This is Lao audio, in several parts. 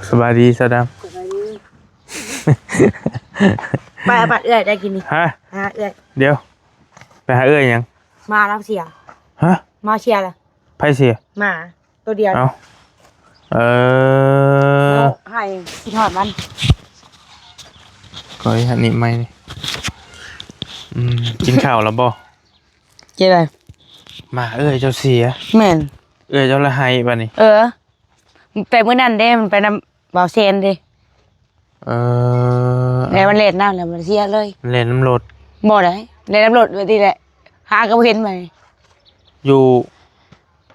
ສະບາຍດີສາວດຳ. ສະບາຍດີ. ໄປຫາບັດເອື້ອຍໄດ້ກິນນີ້. ຮະ? ຫາເອື້ອຍ. ດຽວ ໄປຫາເອື້ອຍຫຍັງ? ໝາລາວເສຍ. ຮະ? ໝາເສຍລະ. ໃຜເສຍ? ໝາໂຕດຽວ. ເອົ້າ ເອີ ໃຫ້ ຄິດຮອດມັນ. ກໍອັນນີ້ໃໝ່ນີ້. ອືມ ກິນເຂົ້າແລ້ວບໍ່? ກິນແລ້ວ. ໝາເອື້ອຍເຈົ້າເສຍ. ແມ່ນ. ເອື້ອຍເຈົ້າລະໄຫ້ບາດນີ້. ເອີ ແຕ່ມື້ນັ້ນເດ້ ມັນໄປນຳບ່າວແຊນເດ້. ເອີ ແລ້ວມັນແລ່ນນຳ ແລ້ວມັນເສຍເລີຍ. ແລ່ນນຳລົດ? ບໍ່ໄດ້ ແລ່ນນຳລົດແບບນີ້ແຫຼະ ຫາກໍບໍ່ເຫັນໃໝ່. ຢູ່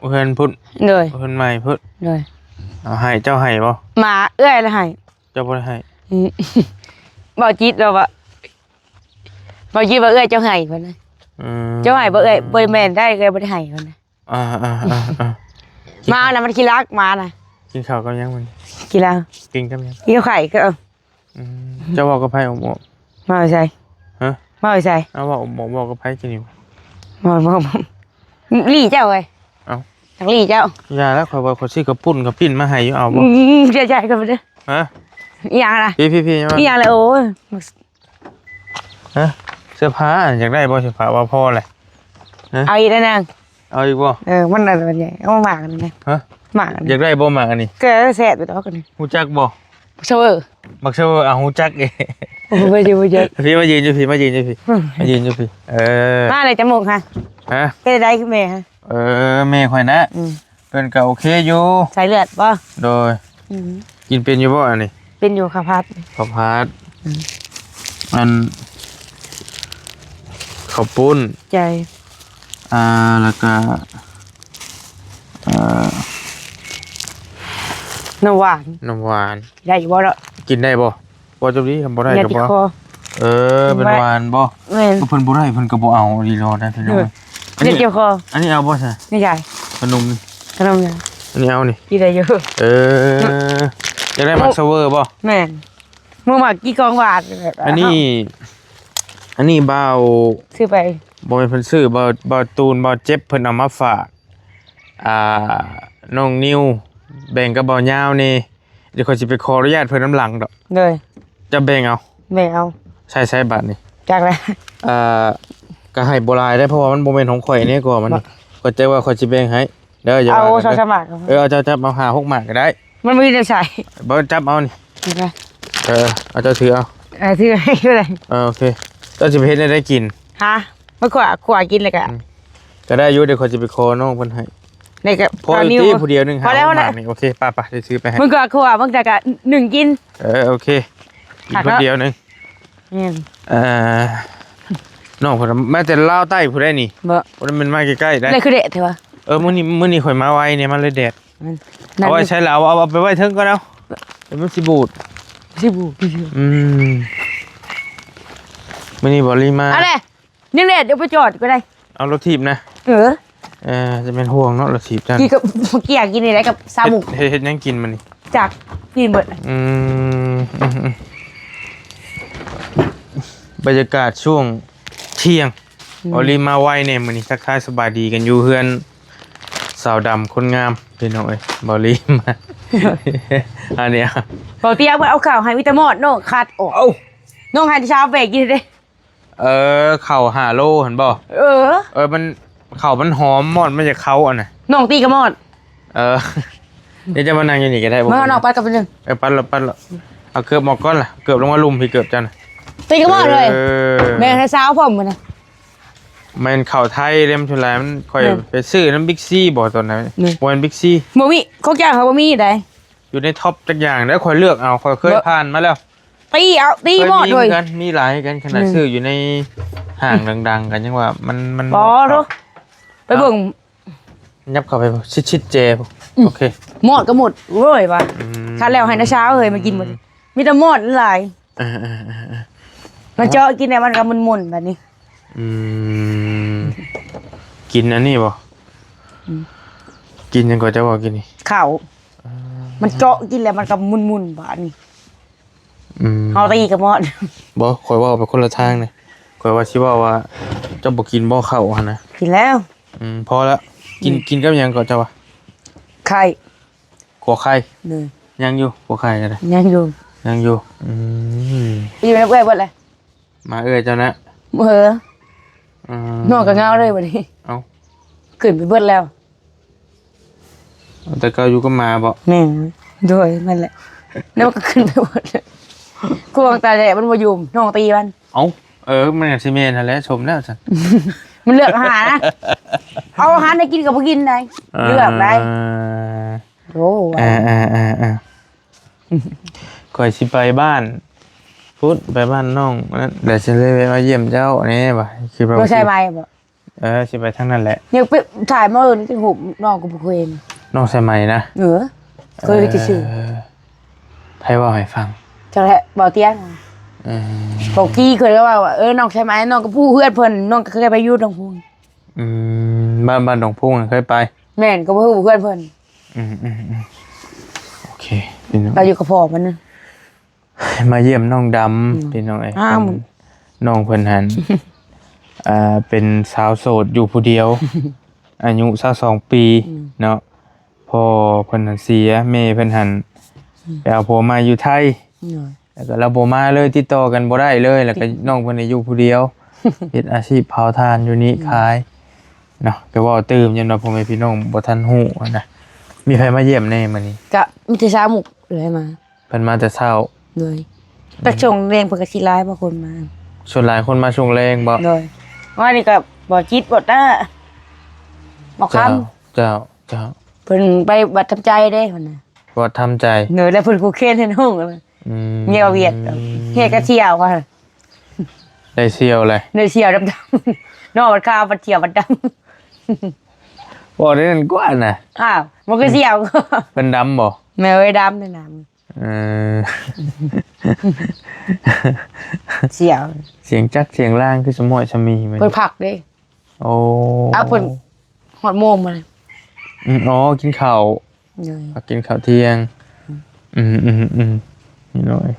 ເຮືອນພຸ້ນ? ໂດຍ. ເຮືອນໃໝ່ພຸ້ນ? ໂດຍ. ເອົາໃຫ້ ເຈົ້າໃຫ້ບໍ່? ໝາເອື້ອຍລະໃຫ້. ເຈົ້າບໍ່ໄດ້ໃຫ້? ອືມ ເວົ້າຈິດລາວວ່າ ເວົ້າຈິດວ່າເອື້ອຍເຈົ້າໃຫ້ ເພິ່ນນະ. ອືມ ເຈົ້າໃຫ້ບໍ່ເອື້ອຍ? ບໍ່ແມ່ນໄດ໋ ເອື້ອຍບໍ່ໄດ້ໃຫ້ ເພິ່ນນະ. ອ່າໆໆໆ ໝານະ ມັນຂີ້ລັກໝານະ. ກິນເຂົ້າກັບຫຍັງມັນ? ກິນແລ້ວ. ກິນກັບຫຍັງ? ກິນກັບໄຂ່ກໍເອົາ. ອືມ ເຈົ້າເວົ້າກັບໃຜ? ເວົ້າໃສ່? ຮະ? ເວົ້າໃສ່? ເອົາ ເວົ້າ ເວົ້າກັບໃຜກິນນີ້? ເວົ້າ ເວົ້າ ລີ້ເຈົ້າເອີຍ. ເອົ້າ ຈັກລີ້ເຈົ້າ. ຢ່າແລ້ວ ຂ້ອຍວ່າຂ້ອຍຊື້ກະປຸ້ນກະປີ້ນມາໃຫ້ຢູ່ ເອົາບໍ່? ອືມ ໃຈໆ ກໍບໍ່ໄດ້. ຮະ? ອີຫຍັງນະ? ພີ່ໆໆ ອີຫຍັງລະ? ໂອ້ຍ ຮະ? ເສື້ອຜ້າ ຢາກໄດ້ບໍ່ເສື້ອຜ້າ? ວ່າພໍແຫຼະ. ຮະ? ເອົາອີກແລ້ວນາງ. ເອົາອີກບໍ່? ເອີ ມັນອັນໃຫຍ່ ເອົາໝາກອັນນີ້ນະ. ຮະ? ໝາກອັນນີ້ ຢາກໄດ້ບໍ່ໝາກອັນນີ້? ກໍແຊບຢູ່ດອກອັນນີ້. ຮູ້ຈັກບໍ່? ບັກເຊີເວີ. ບັກເຊີເວີ ອ່າ ຮູ້ຈັກເອ. ໂອ້ຍ ບໍ່ຢູ່ ບໍ່ຢູ່. ພີ່ ມາຢືນຢູ່ພີ້ ມາຢືນຢູ່ພີ້ ອືມ ມາຢືນຢູ່ພີ້. ເອີ ມາແລ້ວຈະໝົກຫະ? ຮະ? ເຮັດໄດ້ຄືແມ່ຫະ? ເອີ ແມ່ຂ້ອຍນະ. ອືມ ເພິ່ນກໍໂອເຄຢູ່. ສາຍເລືອດບໍ່? ໂດຍ. ອືມ ກິນເປັນຢູ່ບໍ່ອັນນີ້? ເປັນຢູ່ ເຂົ້າຜັດ. ເຂົ້າຜັດ. ອືມ ອັນ ເຂົ້າປຸ້ນ. ໃຈ ອ່າ ແລ້ວກໍ ອ່າ ນ້ຳຫວານ. ນ້ຳຫວານ ໄດ້ຢູ່ບໍ່ເນາະ? ກິນໄດ້ບໍ່? ບໍ່ຈຳດີ ຄັນບໍ່ໄດ້ກໍບໍ່ເອົາ. ເອີ ເປັນຫວານບໍ່? ແມ່ນ. ເພິ່ນບໍ່ໄດ້ ເພິ່ນກໍບໍ່ເອົາອີ່ຫຼີດອກນະພີ່ນ້ອງ. ເອີ ອັນນີ້ ເຈັບຄໍ. ອັນນີ້ເອົາບໍ່ຊະ? ນີ້ໃດ? ຂະໜົມນີ້. ຂະໜົມຫຍັງ? ອັນນີ້ເອົານີ້. ກິນໄດ້ຢູ່. ເອີ ຢາກໄດ້ໝາກເຊີເວີບໍ່? ແມ່ນ. ບໍ່ມັກກິນຂອງຫວານແບບ ອັນນີ້ ອັນນີ້ບ່າວ ຊື້ໄປ. ບໍ່ແມ່ນເພິ່ນຊື້ ບ່າວ ບ່າວຕູນ ບ່າວເຈັບ ເພິ່ນເອົາມາຝາກ ອ່າ ນ້ອງນິວ ແບ່ງກັບບ່າວຍາວແດ່. ດຽວຂ້ອຍຊິໄປຂໍອະນຸຍາດເພິ່ນນຳຫຼັງດອກ. ໂດຍ. ຈະແບ່ງເອົາ. ແບ່ງເອົາ. ໃຊ້ ໃຊ້ບາດນີ້. ຈັກແຫຼະ. ເອີ ກໍໃຫ້ບໍ່ຫຼາຍເດ້ ເພາະວ່າມັນບໍ່ແມ່ນຂອງຂ້ອຍແດ່ ກໍວ່າມັນ. ບໍ່. ຂ້ອຍແຈ້ງວ່າຂ້ອຍຊິແບ່ງໃຫ້. ເດີ ຢ່າວ່າກັນເດີ. ເອົາສອງສາມໝາກ. ເອີ ເອົາ ເຈົ້າຈັບເອົາ ຫ້າຫົກໝາກກໍໄດ້. ມັນບໍ່ມີແນວໃສ່. ບໍ່ ຈັບເອົານີ້. ນີ້ນະ. ເອີ ເອົາ ເຈົ້າຖືເອົາ. ເອີ ຖືໃຫ້ກໍໄດ້. ເອີ ໂອເຄ ເຈົ້າຊິໄປເຮັດແນວໃດກິນ? ຮະ? ມາຂົ້ວ ຂົ້ວກິນແລ້ວກະ ອືມ ກໍໄດ້ຢູ່. ດຽວຂ້ອຍຊິໄປຂໍນ້ອງເພິ່ນໃຫ້. ນີ້ກໍ ພໍຢູ່ຕິ ຜູ້ດຽວໜຶ່ງ ຫ້າຫົກໝາກນີ້. ໂອເຄ ໄປໆ ຊິຊື້ໄປໃຫ້. ມຶງກໍຂົ້ວ ມຶງຈະກະໜຶ້ງກິນ. ເອີ ໂອເຄ ກິນຜູ້ດຽວໜຶ່ງ. ແມ່ນ. ເອີ ນ້ອງເພິ່ນມາແຕ່ລາວໃຕ້ຜູ້ໃດນີ້? ບໍ່ ບໍ່ໄດ້ແມ່ນມາໃກ້ໆໄດ໋. ແລ້ວຄືແດດແທ້ວະ? ເອີ ມື້ນີ້ ມື້ນີ້ຂ້ອຍມາໄວແດ່ ມັນເລີຍແດດ. ແມ່ນ. ເອົາໄວ້ໃສລະ? ເອົາ ເອົາ ເອົາໄປໄວ້ເທິງກ່ອນເອົາ. ດຽວມັນຊິບູດ. ຊິບູດ. ອືມ ມື້ນີ້ບໍ່ລີມາ. ອັນແຫຼະ ຍັງແດດ ດຽວໄປຈອດກໍໄດ້. ເອົາລົດຖີບນະ. ເອີ ເອີ ຈະແມ່ນຫ່ວງເນາະ ລົດຖີບຈັ່ງ. ກິນກັບເກີຍ ກິນນີ້ໄດ້ກັບຊາໝູ. ເຮັດ ເຮັດ ເຮັດຫຍັງກິນມື້ນີ້? ຈັກ ກິນເບິດ. ອືມ ອືມ ອືມ ບັນຍາກາດຊ່ວງທ່ຽງ. ອືມ ເບົາລີມາໄວແດ່ມື້ນີ້. ທັກທາຍສະບາຍດີກັນຢູ່ເຮືອນສາວດຳຄົນງາມ ພີ່ນ້ອງເອີຍ. ເບົາລີມາ ອັນນີ້ ເບົາເຕຍເພິ່ນເອົາເຂົ້າໃຫ້ ມີແຕ່ໝອດ ນ້ອງຄັດອອກ. ເອົ້າ ນ້ອງໃຫ້ຊາວແບກກິນເດ້. ເອີ ເຂົ້າຫ້າໂລຫັ້ນບໍ່? ເອີ ເອີ ມັນ ເຂົ້າມັນຫອມ ມອດມັນຈະເຂົ້າອັນນະ. ນ້ອງຕີກັບມອດ. ເອີ ດຽວຈະມານັ່ງຢູ່ນີ້ກໍໄດ້. ມາ ນ້ອງປັດກັບໜຶ່ງ. ເອີ ປັດລະ ປັດລະ. ເອົາເກີບອອກກ່ອນລະ ເກີບລົງມາລຸ່ມພີ້ ເກີບເຈົ້ານະ. ຕີກັບມອດເລີຍ. ເອີ ແມ່ນໃຫ້ຊາວພ້ອມມັນນະ. ແມ່ນເຂົ້າໄທເດ້ ມັນສ່ວນຫຼາຍມັນ ຂ້ອຍໄປຊື້ນຳບິກຊີບໍ່ຕອນນັ້ນ. ບໍ່ແມ່ນບິກຊີ ບໍ່ມີ ຂອງເຈົ້າເຂົາບໍ່ມີໃດ. ຢູ່ໃນທັອບຈັກຢ່າງ ແລ້ວຂ້ອຍເລືອກເອົາ ຂ້ອຍເຄີຍຜ່ານມາແລ້ວ. ຕີເອົາ ຕີໝອດເລີຍ. ມີຫຼາຍຄືກັນ ຂະໜາດຊື້ຢູ່ໃນຫ້າງດັງໆ ກໍຍັງວ່າມັນ ມັນບໍ່ເຂົ້າ. ໄປເບິ່ງ ຫຍັບເຂົ້າໄປຊິດໆແຈ. ອືມ ໂອເຄ ໝອດກໍໝົດເວີຍວ່າ. ອືມ ຄັນແລ້ວໃຫ້ນ້າສາວເອີຍມາກິນໝົດ. ອືມ ມີແຕ່ໝອດຫຼາຍ. ເອີໆໆໆ ມາເຈາະກິນແລ້ວມັນກໍມຶນໆແບບນີ້. ອືມ ກິນອັນນີ້ບໍ່? ອືມ ກິນຫຍັງກໍຈະວ່າກິນນີ້ ເຂົ້າ. ເອີ ມັນເຈາະກິນແລ້ວມັນກໍມຶນໆບາດນີ້. ອືມ ເຮົາຕີກັບມອດ. ບໍ່ ຂ້ອຍເວົ້າໄປຄົນລະທາງນະ. ຂ້ອຍວ່າຊິເວົ້າວ່າ ເຈົ້າບໍ່ກິນບໍ່ເຂົ້າຫັ້ນນະ? ກິນແລ້ວ. ອືມ ພໍລະ. ກິນ ອືມ ກິນກັບຫຍັງກໍເຈົ້າວ່າ? ໄຂ່. ຂົ້ວໄຂ່. ໂດຍ. ຍັງຢູ່ ພວກຂາຍກໍໄດ້ ຍັງຢູ່ ຍັງຢູ່. ອືມ ຢູ່ນຳເອື້ອຍເບິດແຫຼະ ມາເອື້ອຍເຈົ້ານະ. ເອີ ອືມ ນ້ອງກໍເຫງົາເລີຍບັດນີ້. ເອົ້າ ຂຶ້ນໄປເບິດແລ້ວ. ແຕ່ເກົ່າຢູ່ກັບໝາບໍ? ແມ່ນ ໂດຍ ນັ້ນແຫຼະ ແລ້ວມັນກໍຂຶ້ນໄປໝົດ ກວາງຕາແດດມັນບໍ່ຢູ່ ນ້ອງຕີມັນ. ເອົ້າ ເອີ ມັນກໍຊິແມ່ນຫັ້ນແຫຼະ ສົມແລ້ວຊັ້ນ ມັນເລືອກອາຫານນະ ເອົາອາຫານໃຫ້ກິນກໍບໍ່ກິນໄດ໋ ເອີ ເລືອກໄດ໋. ໂອ້ ເອີໆໆ ຂ້ອຍຊິໄປບ້ານພຸ້ນ ໄປບ້ານນ້ອງນັ້ນ ແລ້ວຊິເລີຍແວະມາຢ້ຽມເຈົ້າແດ່ວ່າ ຄິດວ່າ ນ້ອງຊາຍໃໝ່ບໍ? ເອີ ຊິໄປທາງນັ້ນແຫຼະ ຍັງໄປຖ່າຍມາເອີ ນີ້ເປັນຮູບນ້ອງກໍບໍ່ເຄີຍເຫັນ ນ້ອງສາຍໃໝ່ນະ. ເອີ ເຄີຍແຕ່ຊື່ ເອີ ໃຜເວົ້າໃຫ້ຟັງ? ຈັກແຫຼະ ເບົາຕຽງ. ເອີ ເບົາກີ້ເຄີຍເວົ້າວ່າ ເອີ ນ້ອງສາຍໃໝ່ ນ້ອງກໍຮູ້ເຮືອນເພິ່ນ ນ້ອງກໍເຄີຍໄປຢູ່ດອງພຸງ. ອືມ ບ້ານ ບ້ານດອງພຸງເຄີຍໄປ? ແມ່ນ ກໍບໍ່ຮູ້ເຮືອນເພິ່ນ. ອືມໆ ໂອເຄ ໄປຢູ່ກັບພໍ່ມັນນະ. ມາຢ້ຽມນ້ອງດຳ ອືມ ພີ່ນ້ອງເອີຍ ອ້າວ ນ້ອງເພິ່ນຫັ້ນ ເປັນສາວໂສດຢູ່ຜູ້ດຽວ ອາຍຸຊາວສອງປີ ອືມ ເນາະ. ພໍ່ເພິ່ນຫັ້ນເສຍ ແມ່ເພິ່ນຫັ້ນ ອືມ ໄປເອົາຜົວໃໝ່ຢູ່ໄທ ໂດຍ ແລ້ວກໍລາວບໍ່ມາເລີຍ ຕິດຕໍ່ກັນບໍ່ໄດ້ເລີຍ ແລ້ວກໍ ຕິດ ນ້ອງເພິ່ນໄດ້ຢູ່ຜູ້ດຽວ ເຮັດອາຊີບເຜົາຖ່ານຢູ່ນີ້ ອືມ ຂາຍເນາະ. ກໍເວົ້າຕື່ມ ຢ້ານວ່າພໍ່ແມ່ພີ່ນ້ອງບໍ່ທັນຮູ້ຫັ້ນນະ. ມີໃຜມາຢ້ຽມແດ່ມື້ນີ້? ກະມີແຕ່ຊາວມຸກເລີຍມາ. ເພິ່ນມາແຕ່ເຊົ້າ ໂດຍ ອືມ ແຕ່ຊ່ວງແລງເພິ່ນກໍຊິຫຼາຍ ບາງຄົນມາ ສ່ວນຫຼາຍຄົນມາຊ່ວງແລງບໍ? ໂດຍ ວ່ານີ້ກໍບໍ່ຈິດ ບໍ່ຕາ ບໍ່ຄຳ ເຈົ້າ ເຈົ້າ ເຈົ້າ ເພິ່ນໄປວັດທຳໃຈເດ້ ເພິ່ນນະ ວັດທຳໃຈ ໂດຍ ແລ້ວເພິ່ນກໍເຄນເຮັດຫ້ອງ ອືມ ເມຍວຽດ ເຮັດກະທ່ຽວວ່າ ໄດ້ສ່ຽວແຫຼະ ໄດ້ສ່ຽວດຳໆ ນອກວັດຂາວ ວັດທ່ຽວວັດດຳ ບໍ່ໄດ້ນັ້ນກວ່ານະ. ອ້າວ ມັນຄືສ່ຽວ ເພິ່ນດຳບໍ? ແມ່ເອີຍ ດຳແຕ່ນຳ ເອີ ສຽງຈັກສຽງລາງຄືສະໝ້ອຍສະມີ ເພິ່ນພັກເດ້. ໂອ້ ອ້າວ ເພິ່ນຮອດໂມງມາແລ້ວ. ອືມ ອໍ ກິນເຂົ້າ ໂດຍ ພັກກິນເຂົ້າທ່ຽງ. ອືມ ອືມໆໆ ນ້ອຍ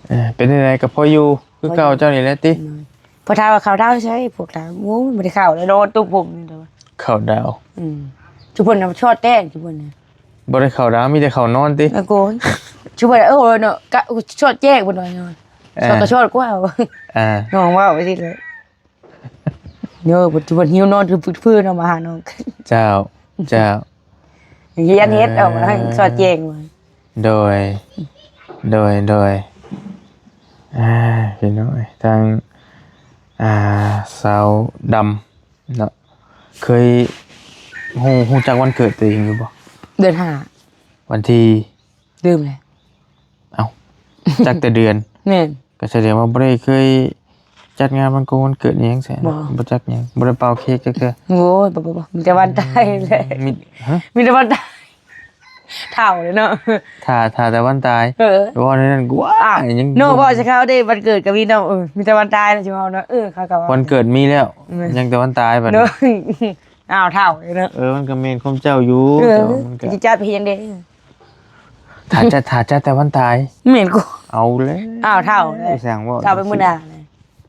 ເອີ ເປັນຈັ່ງໃດກໍພໍຢູ່ຄືເກົ່າເຈົ້ານີ້ແຫຼະຕິ? ໂດຍ ພໍຖາມວ່າເຂົ້າດາວໃສ ພວກຖາມ ໂອ້ຍ ບໍ່ໄດ້ເຂົ້າແລ້ວ ນອນຕຸບຜົມນີ້ແຫຼະ ເຂົ້າດາວ. ອືມ ຈຸເພິ່ນນະຊອດແຈ້ງ ຈຸເພິ່ນນະ ບໍ່ໄດ້ເຂົ້າດາວ ມີແຕ່ເຂົ້ານອນຕິ? ໂອ້ຍ ຈຸເພິ່ນ ເອີ ເນາະ ກະຊອດແຈ້ງເພິ່ນວ່າ ເອີ ຊອດກໍຊອດກວ່າ ອ່າ ນ້ອງເວົ້າໄປຊີ້ແຫຼະ ເນາະ ປັດຈຸບັນຫິວນອນຟື້ນໆ ເອົາມາຫານ້ອງ. ເຈົ້າ ເຈົ້າ ຮຽນເຮັດ ເອີ ເອົາມາໃຫ້ຊອດແຈ້ງ. ໂດຍ ໂດຍ ໂດຍ ອ່າ ພີ່ນ້ອງເອີຍ ທາງ ອ່າ ສາວດຳ ເນາະ ເຄີຍຮູ້ ຮູ້ຈັກວັນເກີດຕົວເອງຢູ່ບໍ່? ເດືອນຫ້າ ວັນທີ ລືມແລ້ວ. ເອົ້າ ຈັກແຕ່ເດືອນ. ແມ່ນ ກໍສະແດງວ່າບໍ່ໄດ້ເຄີຍຈັດງານວັນກົງວັນເກີດອີ່ຫຍັງແຊະ. ບໍ່ ບໍ່ຈັກຫຍັງ ບໍ່ໄດ້ເປົ່າເຄ້ກຈັກເທື່ອ. ໂອ້ຍ ບໍ່ໆ ມີແຕ່ວັນຕາຍແຫຼະ. ມີ ຮະ ມີແຕ່ວັນຕາຍ ເຖົ້າແລ້ວເນາະ. ຖ້າ ຖ້າແຕ່ວັນຕາຍ. ເອີ ເວົ້າແນວນັ້ນກວ່າ ຍັງ ນ້ອງເວົ້າໃສ່ເຂົາເດ້ ວັນເກີດກໍມີນ້ອງ ເອີ ມີແຕ່ວັນຕາຍແລ້ວຊິເວົ້າເນາະ. ເອີ ເຂົາກໍວ່າ ວັນເກີດມີແລ້ວ ຍັງແຕ່ວັນຕາຍບັດນີ້. ອ້າວ ເຖົ້າເນາະ. ເອີ ມັນກໍແມ່ນຄວາມເຈົ້າຢູ່ ເອີ ແຕ່ວ່າມັນກໍ ຊິຈັດໄປເຮັດຫຍັງເດ້? ຖ້າຈັດ ຖ້າຈັດແຕ່ວັນຕາຍ. ແມ່ນກວ່າ ເອົາແລ້ວ ອ້າວ ເຖົ້າແລ້ວ ຊ່າງເວົ້າ ເຖົ້າໄປມື້ໜ້າ.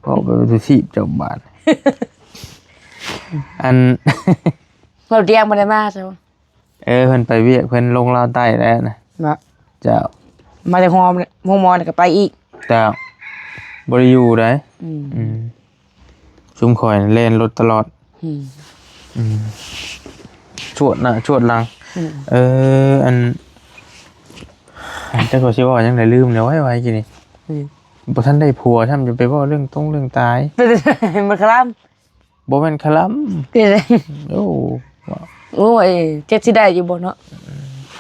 ເວົ້າໄປ ໄປສູ່ຊີບເຈົ້າບາດ ອັນ ເວົ້າຕຽງບໍ່ໄດ້ມາຊະ. ເອີ ເພິ່ນໄປວຽກ ເພິ່ນລົງລາວໃຕ້ແລ້ວນະ. ເນາະ ເຈົ້າ ມາແຕ່ໂຮງໝໍ ໂຮງໝໍນີ້ກໍໄປອີກ. ເຈົ້າ ບໍ່ໄດ້ຢູ່ໃດ. ອືມ ອືມ ຊຸມຂ້ອຍແລ່ນລົດຕະຫຼອດ. ອືມ ອືມ ຊວດໜ້າຊວດຫຼັງ. ອືມ ເອີ ອັນ ອັນ ຈັກວ່າຊິເວົ້າຫຍັງໄດ້ ລືມແລ້ວ ໄວໆ ກີ້ນີ້. ອືມ ບໍ່ທັນໄດ້ຜົວຊ້ຳ ຈະໄປເວົ້າເລື່ອງຕົງເລື່ອງຕາຍ. ມັນຄະລຳ ບໍ່ແມ່ນຄະລຳ. ເປັນ ໂອ້ ໂອ້ຍ ຈັກຊິໄດ້ຢູ່ບໍ່ເນາະ.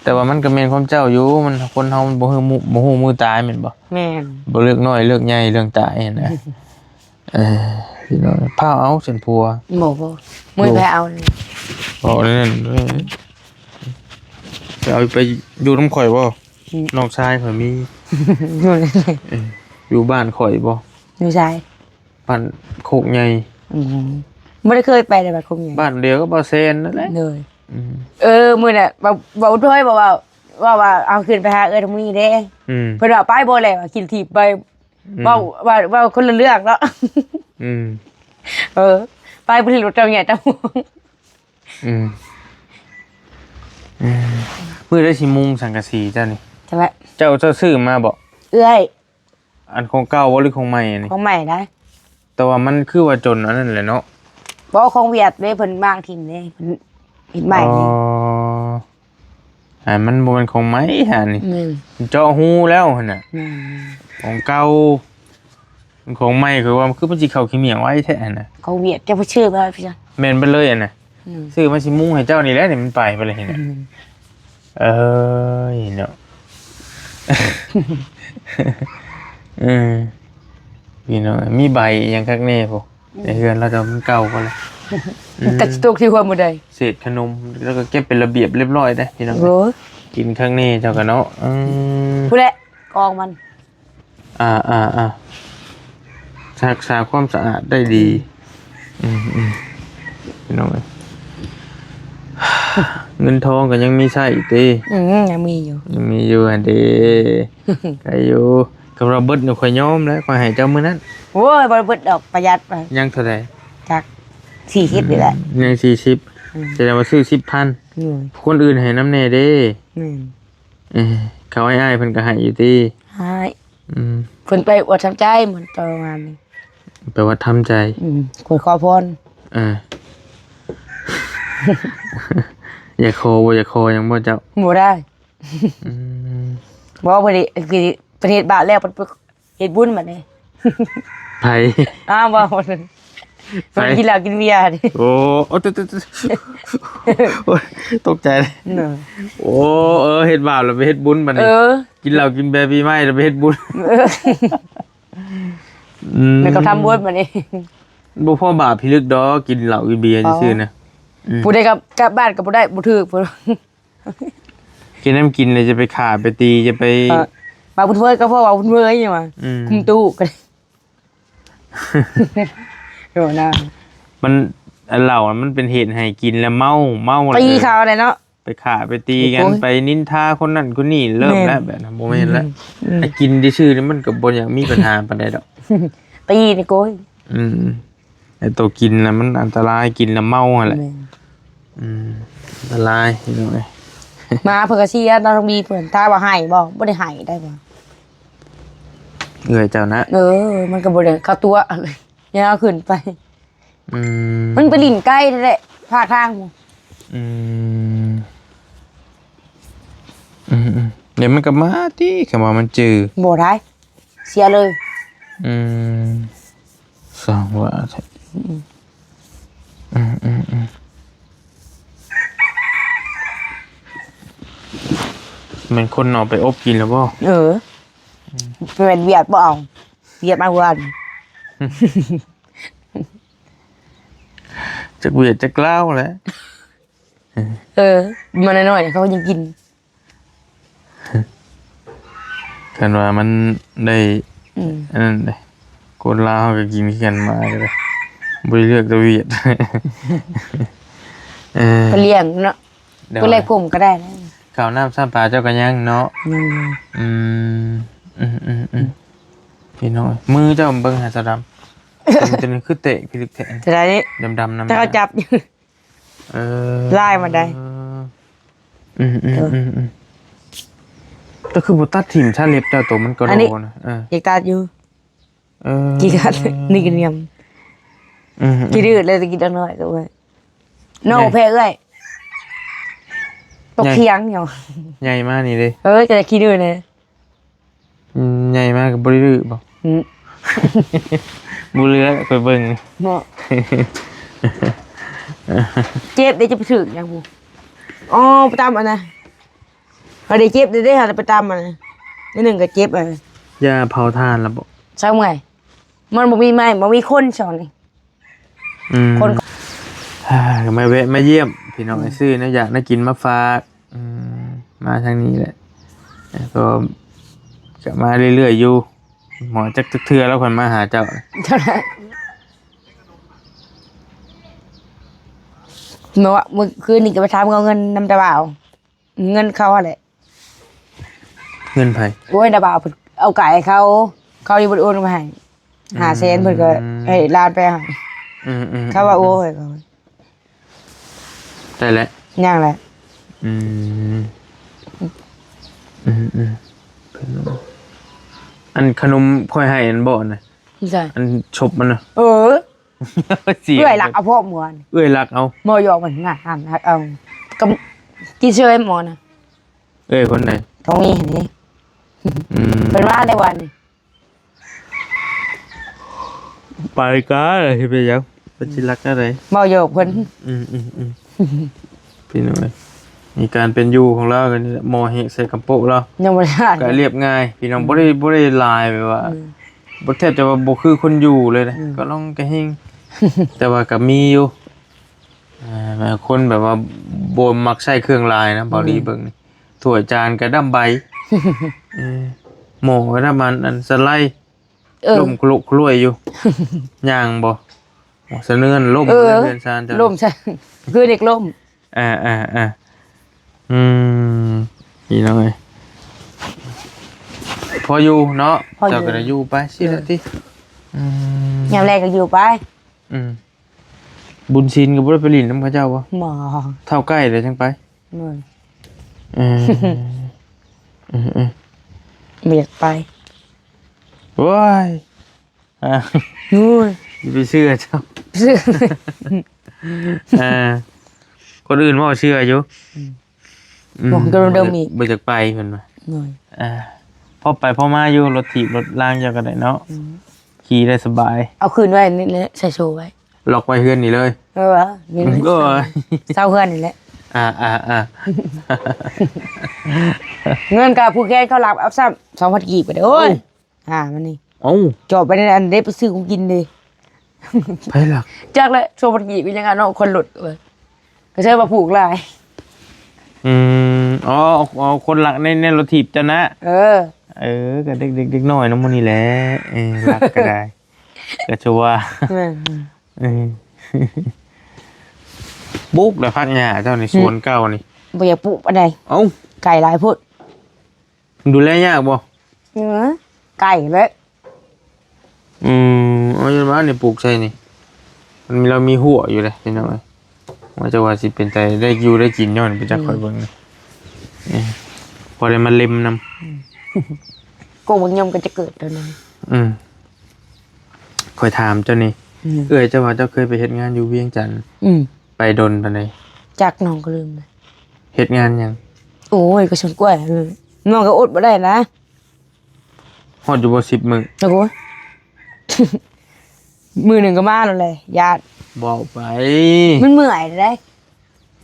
ແຕ່ວ່າມັນກໍແມ່ນຄວາມເຈົ້າຢູ່ ມັນ ຄົນເຮົາມັນບໍ່ຮູ້ມື້ ບໍ່ຮູ້ມື້ຕາຍແມ່ນບໍ່? ແມ່ນ ບໍ່ເລືອກນ້ອຍເລືອກໃຫຍ່ເລື່ອງຕາຍຫັ້ນນະ. ເອີ ພີ່ນ້ອງ ພາເອົາຊັ້ນຜົວ. ບໍ່ ບໍ່ ບໍ່ມີໃຜເອົາເລີຍ. ເວົ້າແນວນັ້ນເລີຍ ຈະເອົາໄປຢູ່ນຳຂ້ອຍບໍ່? ອືມ ນ້ອງຊາຍຂ້ອຍມີ ຢູ່ນັ້ນແຫຼະ. ເອີ ຢູ່ບ້ານຂ້ອຍບໍ່? ຢູ່ໃສ? ບ້ານໂຄກໃຫຍ່. ອືມ ບໍ່ໄດ້ເຄີຍໄປເລີຍບ້ານໂຄກໃຫຍ່. ບ້ານດຽວກັບບ່າວແຊນນັ້ນແຫຼະ. ໂດຍ ອືມ ເອີ ມື້ນັ້ນເວົ້າ ເວົ້າດ້ວຍ ເວົ້າ ເວົ້າ ເວົ້າວ່າເອົາຂຶ້ນໄປຫາເອື້ອຍທອງມີເດ້. ອືມ ເພິ່ນວ່າໄປບໍ່ແລ້ວ ຂີ່ລົດຖີບໄປ. ອືມ ເວົ້າ ເວົ້າ ເວົ້າຄົນລະເລື່ອງເນາະ. ອືມ ເອີ ໄປບໍ່ໄດ້ລົດເຈົ້າໃຫຍ່ເຈົ້າ. ອືມ ເອີ ຄືໄດ້ຊິມຸງສັງກະສີເຈົ້ານີ້ ຈັ່ງແຫຼະ ເຈົ້າ ເຈົ້າຊື້ມາບໍ່? ເອື້ອຍ ອັນຂອງເກົ່າບໍ່ ຫຼືຂອງໃໝ່ອັນນີ້? ຂອງໃໝ່ໄດ໋ ແຕ່ວ່າມັນຄືວ່າຈົນອັນນັ້ນແຫຼະເນາະ. ບໍ່ ຂອງຫວຽດເດ້ ເພິ່ນມ້າງຖິ້ມເດ້ ເພິ່ນເຮັດໃໝ່ ອໍ ເດ້ ອັນມັນບໍ່ແມ່ນຂອງໃໝ່ຫັ້ນນີ້ ແມ່ນ ເຈາະຮູແລ້ວຫັ້ນນະ ແມ່ນ ຂອງເກົ່າ. ຂອງໃໝ່ ຂ້ອຍວ່າຄືມັນຊິເຂົ້າຂີ້ໝ້ຽງໄວແທ້ຫັ້ນນະ. ຂອງຫວຽດ ເຈົ້າໄປຊື້ມາ ແມ່ນເບິດເລີຍຫັ້ນນະ. ອືມ ຊື້ມາຊິມຸງໃຫ້ເຈົ້ານີ້ແຫຼະ ນີ້ມັນໄປໄປແລ້ວຫັ້ນນະ. ອືມ ເອີຍເນາະ ເອີ ພີ່ນ້ອງ ມີໃບອີ່ຫຍັງຄັກແນ່ພຸ້ນ ອືມ ໃນເຮືອນລາວ ແຕ່ວ່າມັນເກົ່າເບິດແລ້ວ ອືມ ຈັກຊິຕົກທີ່ຫົວມື້ໃດ. ເສດຂະໜົມ ແລ້ວກໍເກັບເປັນລະບຽບລຽບຮ້ອຍເດ້ພີ່ນ້ອງ. ໂອ້ຍ ກິນຄັກແນ່ເຈົ້າກໍເນາະ. ອືມ ພຸ້ນແຫຼະ ກອງມັນ. ອ່າໆໆ ຮັກສາຄວາມສະອາດໄດ້ດີ. ອືມໆ ພີ່ນ້ອງເອີຍ ເງິນທອງກໍຍັງມີໃຊ້ຕິ? ອືມ ຍັງມີຢູ່ ຍັງມີຢູ່ຫັ້ນເດ້ ໃກ້ຢູ່. ຄັນວ່າເບິດນີ້ ຂ້ອຍຍອມແລ້ວ ຂ້ອຍໃຫ້ເຈົ້າມື້ນັ້ນ. ໂອ້ຍ ບໍ່ເບິດດອກ ປະຢັດໄປ. ຍັງເທົ່າໃດ? ຈັກ ສີ່ສິບນີ້ແຫຼະ. ອືມ ຍັງສີ່ສິບ. ອືມ ສະແດງວ່າຊື້ສິບພັນ. ໂດຍ ຄົນອື່ນໃຫ້ນຳແດ່ເດ້. ແມ່ນ. ເອີ ເຂົາອ້າຍໆ ເພິ່ນກໍໃຫ້ຢູ່ຕິ? ໃຫ້. ອືມ ເພິ່ນໄປອວດທຳໃຈ ມື້ຕອນວານນີ້ ໄປອວດທຳໃຈ. ອືມ ຂ້ອຍຂໍພອນ. ເອີ ຢາກຂໍບໍ່ ຢາກຂໍຫຍັງບໍ່ເຈົ້າ? ບໍ່ໄດ້. ອືມ ບໍ່ ເພິ່ນ ເພິ່ນເຮັດບາບແລ້ວ ເພິ່ນ ເຮັດບຸນບັດນີ້. ໃຜ? ອ້າວ ບໍ່ ໃຜ? ເພິ່ນກິນເຫຼົ້າກິນເບຍ. ໂອ້ ໂອ້ ໂອ້ຍ ຕົກໃຈເລີຍ. ໂອ້ ເອີ ເຮັດບາບແລ້ວໄປເຮັດບຸນບັດນີ້. ເອີ ກິນເຫຼົ້າກິນເບຍປີໃໝ່ແລ້ວໄປເຮັດບຸນ. ເອີ ອືມ ແລ້ວກໍທຳບຸນບັດນີ້. ບໍ່ພໍບາບພິລຶກດອກ ກິນເຫຼົ້າກິນເບຍຊື່ໆນະ. ອືມ ຜູ້ໃດກັບ ກັບບ້ານກໍບໍ່ໄດ້ ບໍ່ຖືກ. ກິນນ້ຳກິນເລີຍ ຈະໄປຂ້າໄປຕີ ຈະໄປ ເອີ ວ່າເພິ່ນເວີຍກໍເພາະວ່າເພິ່ນເວີຍຫຍັງວ່າ ອືມ ຄຸມຕູ້ກໍໄດ້. ໂດນນະ ມັນ ອັນເຫຼົ້າມັນເປັນເຫດໃຫ້ກິນແລ້ວເມົາ ເມົາແລ້ວ ຕີເຂົາແຫຼະເນາະ. ໄປຂ້າໄປຕີກັນ ໂອ້ຍ ໄປນິນທາຄົນນັ້ນຄົນນີ້ ເລີ່ມແລ້ວ ແມ່ນ ແບບນັ້ນ ບໍ່ແມ່ນແລ້ວ. ອືມ ອືມ ໄອ້ກິນຊື່ໆນີ້ມັນກໍບໍ່ຢາກມີບັນຫາປານໃດດອກ. ຕີນີ້ໂກຍ. ອືມ ໄອ້ໂຕກິນນະມັນອັນຕະລາຍ ກິນແລ້ວເມົາຫັ້ນແຫຼະ. ແມ່ນ. ອືມ ອັນຕະລາຍພີ່ນ້ອງເອີຍ. ໝາເພິ່ນກໍເຊຍເນາະ ນ້ອງບີເພິ່ນ ຖາມວ່າໄຫ້ບໍ່? ບໍ່ໄດ້ໄຫ້ໄດ້ບໍ່? ເອື້ອຍເຈົ້ານະ. ເອີ ມັນກໍບໍ່ໄດ້ເຂົ້າຕົວະ ຢ່າເອົາຂຶ້ນໄປ. ອືມ ມັນໄປຫຼິ້ນໄກແທ້ໆ ພາກທາງ. ອືມ ອືມໆ ດຽວມັນກໍມາຕິ ຄັນວ່າມັນຈື່. ບໍ່ໄດ້ ເສຍເລີຍ. ອືມ ສ້າງວ່າແທ້. ອືມ ອືມໆໆ ແມ່ນຄົນເອົາໄປອົບກິນແລ້ວບໍ່? ເອີ ອືມ ແມ່ນຫວຽດບໍ່ເອົາ ຫວຽດມາເຮືອນ. ຈັກຫວຽດຈັກລາວແຫຼະ. ເອີ ມາໜ້ອຍໆ ເຂົາຍັງກິນ. ຄັນວ່າມັນໄດ້ ອືມ ອັນນັ້ນເດ້ ຄົນລາວເຮົາກໍກິນຄືກັນ ໝາກໍໄດ້ ບໍ່ໄດ້ເລືອກແຕ່ຫວຽດ. ເອີ ໄປລ້ຽງເນາະ ໄປແລກຜົມກໍໄດ້ນະ. ເຂົ້ານ້ຳຊຳປາເຈົ້າກໍຍັງເນາະ. ອືມ ອືມ ອືມໆ ອືມ ພີ່ນ້ອງເອີຍ ມືເຈົ້າເບິ່ງຫາສາດຳ ຕົວນີ້ຄືເຕະພິລຶກແທ້ ຈະໄດ້ນີ້ ດຳໆ ນຳ ແຕ່ເຂົາຈັບຢູ່. ເອີ ລາຍມັນໄດ້. ອືມໆໆໆ ເອີ ກໍຄືບໍ່ຕັດຖິ້ມຊະ ເລັບເຈົ້າໂຕມັນກໍ ອັນນີ້ ໂດນນະ. ເອີ ຢາກຕັດຢູ່. ເອີ ຂີ້ຄັນ ນີ້ກໍນຽມ. ອືມໆ ຂີ້ດື້ເລີຍ ແຕ່ກີ້ນ້ອຍກໍເອື້ອຍ ນ້ອງແພ້ເອື້ອຍ ຕົກຖຽງຫຍັງ ໃຫຍ່ມານີ້ເດ້. ເອີ ກໍຂີ້ດື້ແດ່. ອືມ ໃຫຍ່ມາກໍບໍ່ໄດ້ດື້ບໍ່? ອືມ ບໍ່ເຫຼືອ ຂ້ອຍເບິ່ງເນາະ. ເຈັບເດ້ ຈະໄປຖືກຫຍັງພຸ້ນ. ອໍ ໄປຕຳອັນນະ ເຮົາໄດ້ເຈັບເດ້ ເຮົາໄດ້ໄປຕຳອັນນະ ນິດໜຶ່ງກໍເຈັບ. ເອີ ຢາເຜົາຖ່ານລະບໍ່? ເຊົາເມື່ອຍ ມັນບໍ່ມີໄມ້ ບໍ່ມີຄົນຊ່ວງນີ້. ອືມ ຄົນ ອ່າ ກໍມາແວະມາຢ້ຽມພີ່ນ້ອງ ອືມ ຊື້ແນວຢາກແນວກິນມາຝາກ. ອືມ ມາທາງນີ້ແຫຼະ ແລ້ວກໍ ກໍມາເລື້ອຍໆຢູ່. ໝໍຈັກ ຈັກເທື່ອແລ້ວຂ້ອຍມາຫາເຈົ້າເນາະ. ມື້ຄືນນີ້ກໍໄປຖາມເອົາເງິນນຳຕາບ່າວ ເງິນເຂົາຫັ້ນແຫຼະ. ເງິນໃຜ? ໂອ້ຍ ຕາບ່າວເພິ່ນເອົາກາຍໃຫ້ເຂົາ ເຂົາຍັງບໍ່ໄດ້ໂອນມາໃຫ້. ອືມ ຫ້າແສນ ເພິ່ນກໍໃຫ້ຫຼານໄປໃຫ້. ອືມໆໆ ເຂົາວ່າ ໂອ້ຍ ໄດ້ແລ້ວ ຍັງແຫຼະ. ອືມ ອືມໆ ອັນຂະໜົມຂ້ອຍໃຫ້ອັນບໍ່ນະ ໃຊ່ ອັນຊົບມັນນະ ເອີ ສຽງ ເອື້ອຍລັກເອົາພ້ອມເມື່ອວານ ເອື້ອຍລັກເອົາ ໝໍຢອກມັນງາມ ເອົາ ກະ ກິນເຊີຍໝໍນະ ເອື້ອຍຄົນໃດ? ທອງມີຫັ້ນເດ້ ອືມ ເພິ່ນວ່າໄດ້ວານນີ້ ໄປກະ ຊິເປັນຫຍັງ ເພິ່ນຊິລັກແນວໃດ ເວົ້າຫຍອກເພິ່ນ ອືມໆໆ ພີ່ນ້ອງເອີຍ ນີ້ການເປັນຢູ່ຂອງລາວກະນີ້ແຫຼະ ໝໍແຮງໃສ່ກຳໂປະລາວ ຍັງບໍ່ໄດ້ ກະລຽບງ່າຍ ພີ່ນ້ອງ ອືມ ບໍ່ໄດ້ ບໍ່ໄດ້ຫຼາຍແບບວ່າ ອືມ ບໍ່ ແທບຈະວ່າບໍ່ຄືຄົນຢູ່ເລີຍນະ ອືມ ກະລ່ອງກະແຮງ ແຕ່ວ່າກະມີຢູ່ ອ່າ ຄົນແບບວ່າບໍ່ມັກໃຊ້ເຄື່ອງຫຼາຍນະ ເບົາລີເບິ່ງນີ້ ຖ້ວຍຈານກະດຳໃບ ເອີ ໝໍກະດຳອັນ ອັນສະໄລ ເອີ ລົ້ມໂຄລະໂຄລວຍຢູ່ ຍ່າງບໍ່ ສະເໜືອນລົ້ມ ເອີ ເຮືອນຊານເຈົ້າ ລົ້ມຊະ ຄືເດັກລົ້ມ ອ່າໆໆ ອືມ ພີ່ນ້ອງເອີຍ ພໍຢູ່ເນາະ ພໍຢູ່ ເຈົ້າກະໄດ້ຢູ່ໄປ ເອີ ຊີ້ລະຕິ ອືມ ຍາມແລງກະຢູ່ໄປ ອືມ ບຸນສິນກໍບໍ່ໄດ້ໄປຫຼິ້ນນຳເຂົາເຈົ້າບໍ່? ບໍ່ ເຖົ້າໃກ້ແລ້ວຈັ່ງໄປ ແມ່ນ ເອີ ເອີ ບໍ່ຢາກໄປ ໂອ້ຍ ອ່າ ໂອ້ຍ ຢ່າໄປເຊື່ອເຈົ້າ ເຊື່ອ ອ່າ ຄົນອື່ນເວົ້າເຊື່ອຢູ່ ອືມ ອືມ ບໍ່ ກໍເລີ່ມມີ ບໍ່ຢາກໄປເພິ່ນວ່າ ໂດຍ ອ່າ ພໍໄປພໍມາຢູ່ ລົດຖີບລົດລາງເຈົ້າກໍໄດ້ເນາະ ອືມ ຂີ່ໄດ້ສະບາຍ ເອົາຄືນໄວ້ນີ້ແຫຼະ ໃສ່ໂສ້ໄວ້ ລັອກໄວ້ເຮືອນນີ້ເລີຍ ເອີ ນີ້ແຫຼະ ໂອ້ຍ ເຊົ່າເຮືອນນີ້ແຫຼະ ອ່າໆໆ ເງິນກະຜູ້ແຂນເຂົາລັກເອົາຊ້ຳ ສອງພັນກີບກໍໄດ້ ໂອ້ຍ ໂອ້ຍ ຫາມັນນີ້ ເອົ້າ ຈອບໄປໃນອັນເດ້ ໄປຊື້ຂອງກິນເດ້ ໃຜລັກ ຈັກແຫຼະ ສອງພັນກີບ ອີ່ຫຍັງອະເນາະ ຄົນລົດ ເອີ ກະໃຊ້ວ່າຜູກຫຼາຍ ອືມ ອໍ ເອົາ ເອົາຄົນລັກໃນ ໃນລົດຖີບເຈົ້ານະ ເອີ ເອີ ກະເດັກ ເດັກ ເດັກນ້ອຍນຳໝູ່ນີ້ແຫຼະ ເອີ ລັກກະໄດ້ ກະຈະວ່າ ແມ່ນ ເອີ ປູກແລ້ວຜັກຫຍ້າເຈົ້ານີ້ ອືມ ສວນເກົ່ານີ້ ບໍ່ຢາກປູກປານໃດ ເອົ້າ ໄກຫຼາຍໂພດ ດູແລຍາກບໍ່? ເອີ ໄກເລີຍ ອືມ ເອົາ ຍ້ອນວ່ານີ້ປູກໃສ່ນີ້ ມັນມີ ລາວມີຮົ້ວຢູ່ເດ້ ພີ່ນ້ອງເອີຍ ວ່າຈະວ່າຊິເປັນຕາໄດ້ຢູ່ໄດ້ກິນ ຍ້ອນໄປຈັກ ອືມ ຂ້ອຍເບິ່ງນີ້ ເອີ ພໍໄດ້ມາເລັມນຳ ອືມ ໂກງບັກຍມກໍຈະເກີດແລ້ວນະ ອືມ ຂ້ອຍຖາມເຈົ້ານີ້ ອືມ ເອື້ອຍເຈົ້າວ່າເຈົ້າເຄີຍໄປເຮັດງານຢູ່ວຽງຈັນ ອືມ ໄປດົນປານໃດ? ຈັກ ນ້ອງກໍລືມແລ້ວ ເຮັດງານຫຍັງ? ໂອ້ຍ ກໍສວນກ້ວຍ ນ້ອງກໍອົດບໍ່ໄດ້ນະ ຮອດຢູ່ບໍ່ ສິບມື້? ໂອ້ຍ ມື້ໜຶ່ງກໍມາແລ້ວແຫຼະ ຢ້ານ ເວົ້າໄປ ມັນເມື່ອຍເດ້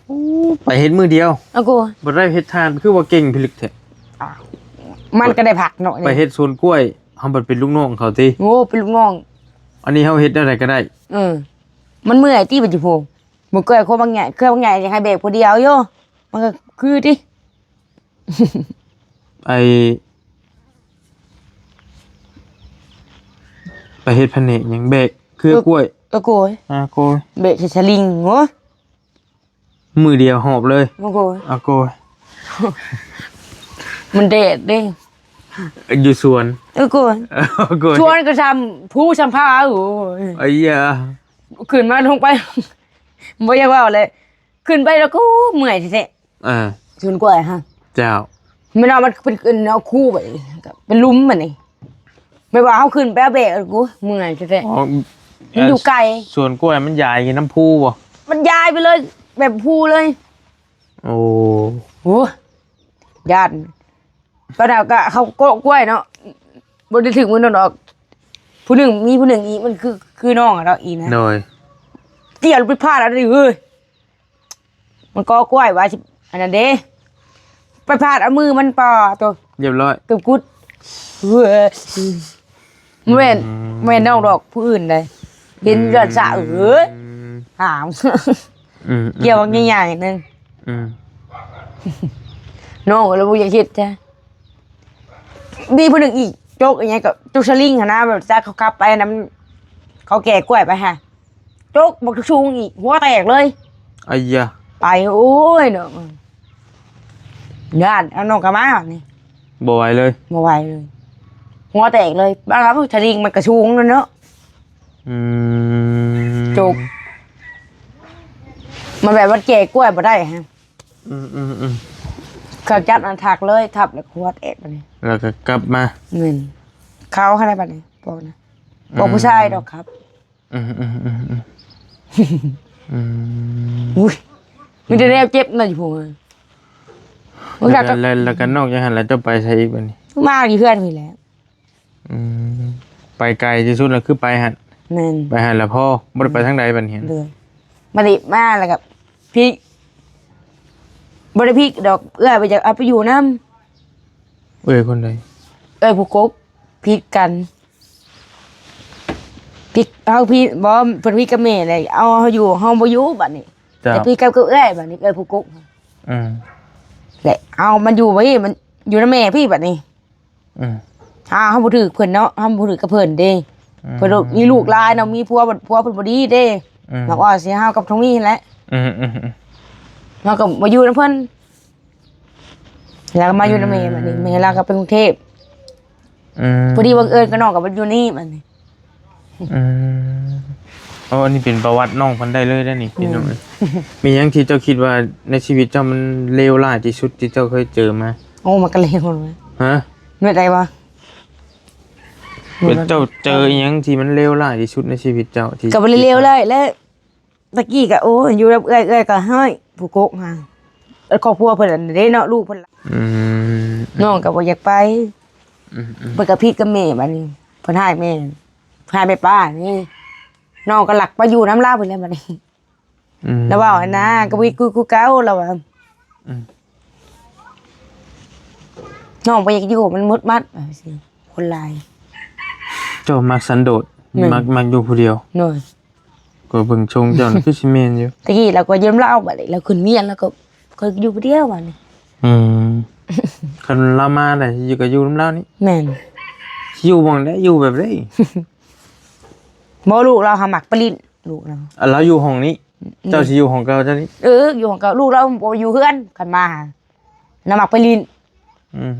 ໂອ້ ໄປເຮັດມື້ດຽວ ໂອ້ໂຫ ບໍ່ໄດ້ເຮັດທານ ຄືວ່າເກັ່ງພິລຶກແທ້ ອ້າວ ມັນກໍໄດ້ພັກເນາະ ໄປເຮັດສວນກ້ວຍ ເຮົາບັດເປັນລູກນ້ອງເຂົາຕິ ໂອ້ ເປັນລູກນ້ອງ ອັນນີ້ເຮົາເຮັດແນວໃດກໍໄດ້ ເອີ ມັນເມື່ອຍຕິ ບັດນີ້ໂພ ບໍ່ເກີດຄົນບາງໃຫຍ່ ເຄືອບາງໃຫຍ່ຢາກໃຫ້ແບກຜູ້ດຽວຢູ່ ມັນກໍຄືຕິ ໄອ້ ໄປເຮັດພະແນກຫຍັງ ແບກເຄືອກ້ວຍ ເອີ ໂກຍ ອາ ໂກຍ ແບກໃສ່ສະລິງ ໂອ້ຍ ມື້ດຽວຫອບເລີຍ ໂອ້ໂກຍ ອາ ໂກຍ ມັນແດດເດ້ ຢູ່ສວນ ເອີ ໂກຍ ເອີ ໂກຍ ສວນກໍຊ່ຳພູຊ່ຳຜາ ໂອ້ຍ ໄອ້ຢາ ຂຶ້ນມາລົງໄປ ບໍ່ຢາກເວົ້າແຫຼະ ຂຶ້ນໄປແລ້ວກໍເມື່ອຍແທ້ໆ ອ່າ ສວນກ້ວຍຫັ້ນ ເຈົ້າ ແມ່ນວ່າມັນເປັນ ເປັນເອົາຄູໄປ ເປັນຫຼຸມບັດນີ້ ແບບວ່າເຮົາຂຶ້ນໄປເອົາແບກ ໂອ້ຍ ເມື່ອຍແທ້ໆ ອໍ ມັນຢູ່ໄກ ສວນກ້ວຍມັນຢາຍຢູ່ນຳພູບໍ່? ມັນຢາຍໄປເລີຍ ແບບພູເລີຍ ໂອ້ ໂອ້ ຢ້ານ ຕອນນັ້ນກໍເຂົາກໍກ້ວຍເນາະ ບໍ່ໄດ້ຖືກມືໂດນດອກ ຜູ້ໜຶ່ງ ມີຜູ້ໜຶ່ງອີກ ມັນຄື ຄືນ້ອງອະເນາະ ອີກນະ ໂດຍ ຕຽວໄປພາດອັນນີ້ເຮີ້ຍ ມັນກໍກ້ວຍວ່າຊິ ອັນນັ້ນເດ້ ໄປພາດເອົາມືມັນ ປາໂຕ ຮຽບຮ້ອຍ ເກືອບກຸດ ເວີຍ ບໍ່ແມ່ນ ອືມ ບໍ່ແມ່ນນ້ອງດອກ ຜູ້ອື່ນໃດ ເຫັນ ອືມ ເລືອດສາດ ເອີຍ ຫາມ ອືມ ກ່ຽວບັກໃຫຍ່ໆໜຶ່ງ ອືມ ນ້ອງກໍເລີຍບໍ່ຢາກເຮັດຈ້ະ ມີຜູ້ໜຶ່ງອີກ ຈົກອີຫຍັງກໍ ຈົກສະລິງຫັ້ນນະ ແບບຈາກເຂົາຂັບໄປນຳ ເຂົາແກ່ກ້ວຍໄປຫາ ຈົກບັກສູງອີກ ຫົວແຕກເລີຍ ໄອ້ຢາ ໄປ ໂອ້ຍ ນ້ອງ ຢ້ານ ເອົານ້ອງກໍມາບາດນີ້ ບໍ່ໄຫວເລີຍ ບໍ່ໄຫວເລີຍ ຫົວແຕກເລີຍ ບາດສະລິງມັນກໍສູງນັ້ນເນາະ ອືມ ຈົກ ມັນແບບວ່າແກ່ກ້ວຍບໍ່ໄດ້ຫັ້ນ ອືມໆ ເຂົາຈັບອັນທັກເລີຍ ທັບແລ້ວກວດແອກບາດນີ້ ແລ້ວກໍກັບມາ ແມ່ນ ເຂົາຫັ້ນແຫຼະບາດນີ້ ພວກນັ້ນ ອືມ ພວກຜູ້ຊາຍດອກຄັບ ອືມໆໆໆ ອືມ ອຸ້ຍ ມີແຕ່ແນວເຈັບນະຢູ່ພຸ້ນ ແລ້ວກໍ ແລ້ວ ແລ້ວກໍນອກຈາກຫັ້ນແລ້ວເຈົ້າໄປໃສອີກບາດນີ້? ມາຢູ່ເຮືອນນີ້ແຫຼະ ອືມ ໄປໄກທີ່ສຸດແລ້ວຄືໄປຫັ້ນ ແມ່ນ ໄປຫັ້ນແລ້ວພໍ ບໍ່ໄດ້ໄປທາງໃດບາດນີ້ ໂດຍ ມານີ້ມາແລ້ວກໍພິກ ບໍ່ໄດ້ພິກດອກ ເອື້ອຍບໍ່ຢາກເອົາໄປຢູ່ນຳ ເອື້ອຍຄົນໃດ? ເອື້ອຍຜູ້ກົກ ຜິດກັນ ຜິດ ເຮົາຜິດ ບໍ່ ເພິ່ນຜິດກັບແມ່ແຫຼະ ເອົາເຮົາຢູ່ ເຮົາບໍ່ຢູ່ບາດນີ້ ເຈົ້າ ແຕ່ຜິດກັບ ກັບເອື້ອຍບາດນີ້ ເອື້ອຍຜູ້ກົກ ອືມ ແຫຼະ ເອົາມັນຢູ່ບໍ່ ມັນຢູ່ນຳແມ່ພີ້ບາດນີ້ ອືມ ຖ້າເຮົາບໍ່ຖືກເພິ່ນເນາະ ເຮົາບໍ່ຖືກກັບເພິ່ນເດ້ ອືມ ເພິ່ນມີລູກຫຼາຍເນາະ ມີຜົວ ຜົວເພິ່ນບໍ່ດີເດ້ ອືມ ມາເວົ້າໃສ່ເຮົາກັບທອງມີຫັ້ນແຫຼະ ອືມໆໆ ເຮົາກໍມາຢູ່ນຳເພິ່ນ ແລ້ວກໍມາຢູ່ນຳແມ່ ອືມ ບາດນີ້ ແມ່ລາວກໍໄປກຸງເທບ ອືມ ພໍດີບັງເອີນກັບນ້ອງກໍມາຢູ່ນີ້ບາດນີ້ ອືມ ໂອ້ ອັນນີ້ເປັນປະຫວັດນ້ອງເພິ່ນໄດ້ເລີຍເດ້ນີ້ ອືມ ພີ່ນ້ອງເອີຍ ມີຫຍັງທີ່ເຈົ້າຄິດວ່າໃນຊີວິດເຈົ້າມັນເລວຮ້າຍທີ່ສຸດທີ່ເຈົ້າເຄີຍເຈີມາ? ໂອ້ ມັນກໍເລວ ຮະ? ແບບໃດວະ? ເຈົ້າເຈີອີ່ຫຍັງທີ່ມັນເລວຮ້າຍທີ່ສຸດໃນຊີວິດເຈົ້າ? ທີ່ ກໍບໍ່ໄດ້ເລວຮ້າຍແຫຼະ ຕະກີ້ກໍ ໂອ້ຍ ຢູ່ນຳເອື້ອຍ ເອື້ອຍກໍຮ້າຍ ຜູ້ກົກຫາ ແລ້ວຄອບຄົວເພິ່ນເດ້ເນາະ ລູກເພິ່ນ ອືມ ນ້ອງກໍບໍ່ຢາກໄປ ອືມໆ ເພິ່ນກໍຜິດກັບແມ່ບາດນີ້ ເພິ່ນຮ້າຍແມ່ ຮ້າຍແມ່ປ້ານີ້ ນ້ອງກໍລັກໄປຢູ່ນຳລາວພຸ້ນແຫຼະບາດນີ້ ອືມ ລາວເວົ້າຫັ້ນນະ ກໍບໍ່ຄື ຄືເກົ່າລາວວ່າ ອືມ ນ້ອງບໍ່ຢາກຢູ່ ມັນມືດມັດວ່າຊີ້ ຄົນຫຼາຍ ເຈົ້າມັກສັນໂດດ ແມ່ນ ມັກ ມັກຢູ່ຜູ້ດຽວ ໂດຍ ກໍເບິ່ງຊົງເຈົ້ານີ້ຄືຊິແມ່ນຢູ່ ຕະກີ້ລາວກໍຢູ່ນຳລາວ ບາດນີ້ລາວຂຶ້ນວຽນ ລາວກໍ ກໍຢູ່ຜູ້ດຽວບາດນີ້ ອືມ ຄັນລາວມາໄດ້ ຢູ່ ກໍຢູ່ນຳລາວນີ້ ແມ່ນ ຊິຢູ່ໝ່ອງໃດ ຢູ່ແບບໃດ? ບໍ່ ລູກລາວຫາມັກໄປຫຼິ້ນ ລູກລາວ ອ່າ ລາວຢູ່ຫ້ອງນີ້ ອືມ ເຈົ້າຊິຢູ່ຫ້ອງເກົ່າເຈົ້ານີ້ ເອີ ຢູ່ຫ້ອງເກົ່າ ລູກລາວບໍ່ຢູ່ເຮືອນ ຄັນມາຫາ ລາວມັກໄປຫຼິ້ນ ອືມໆ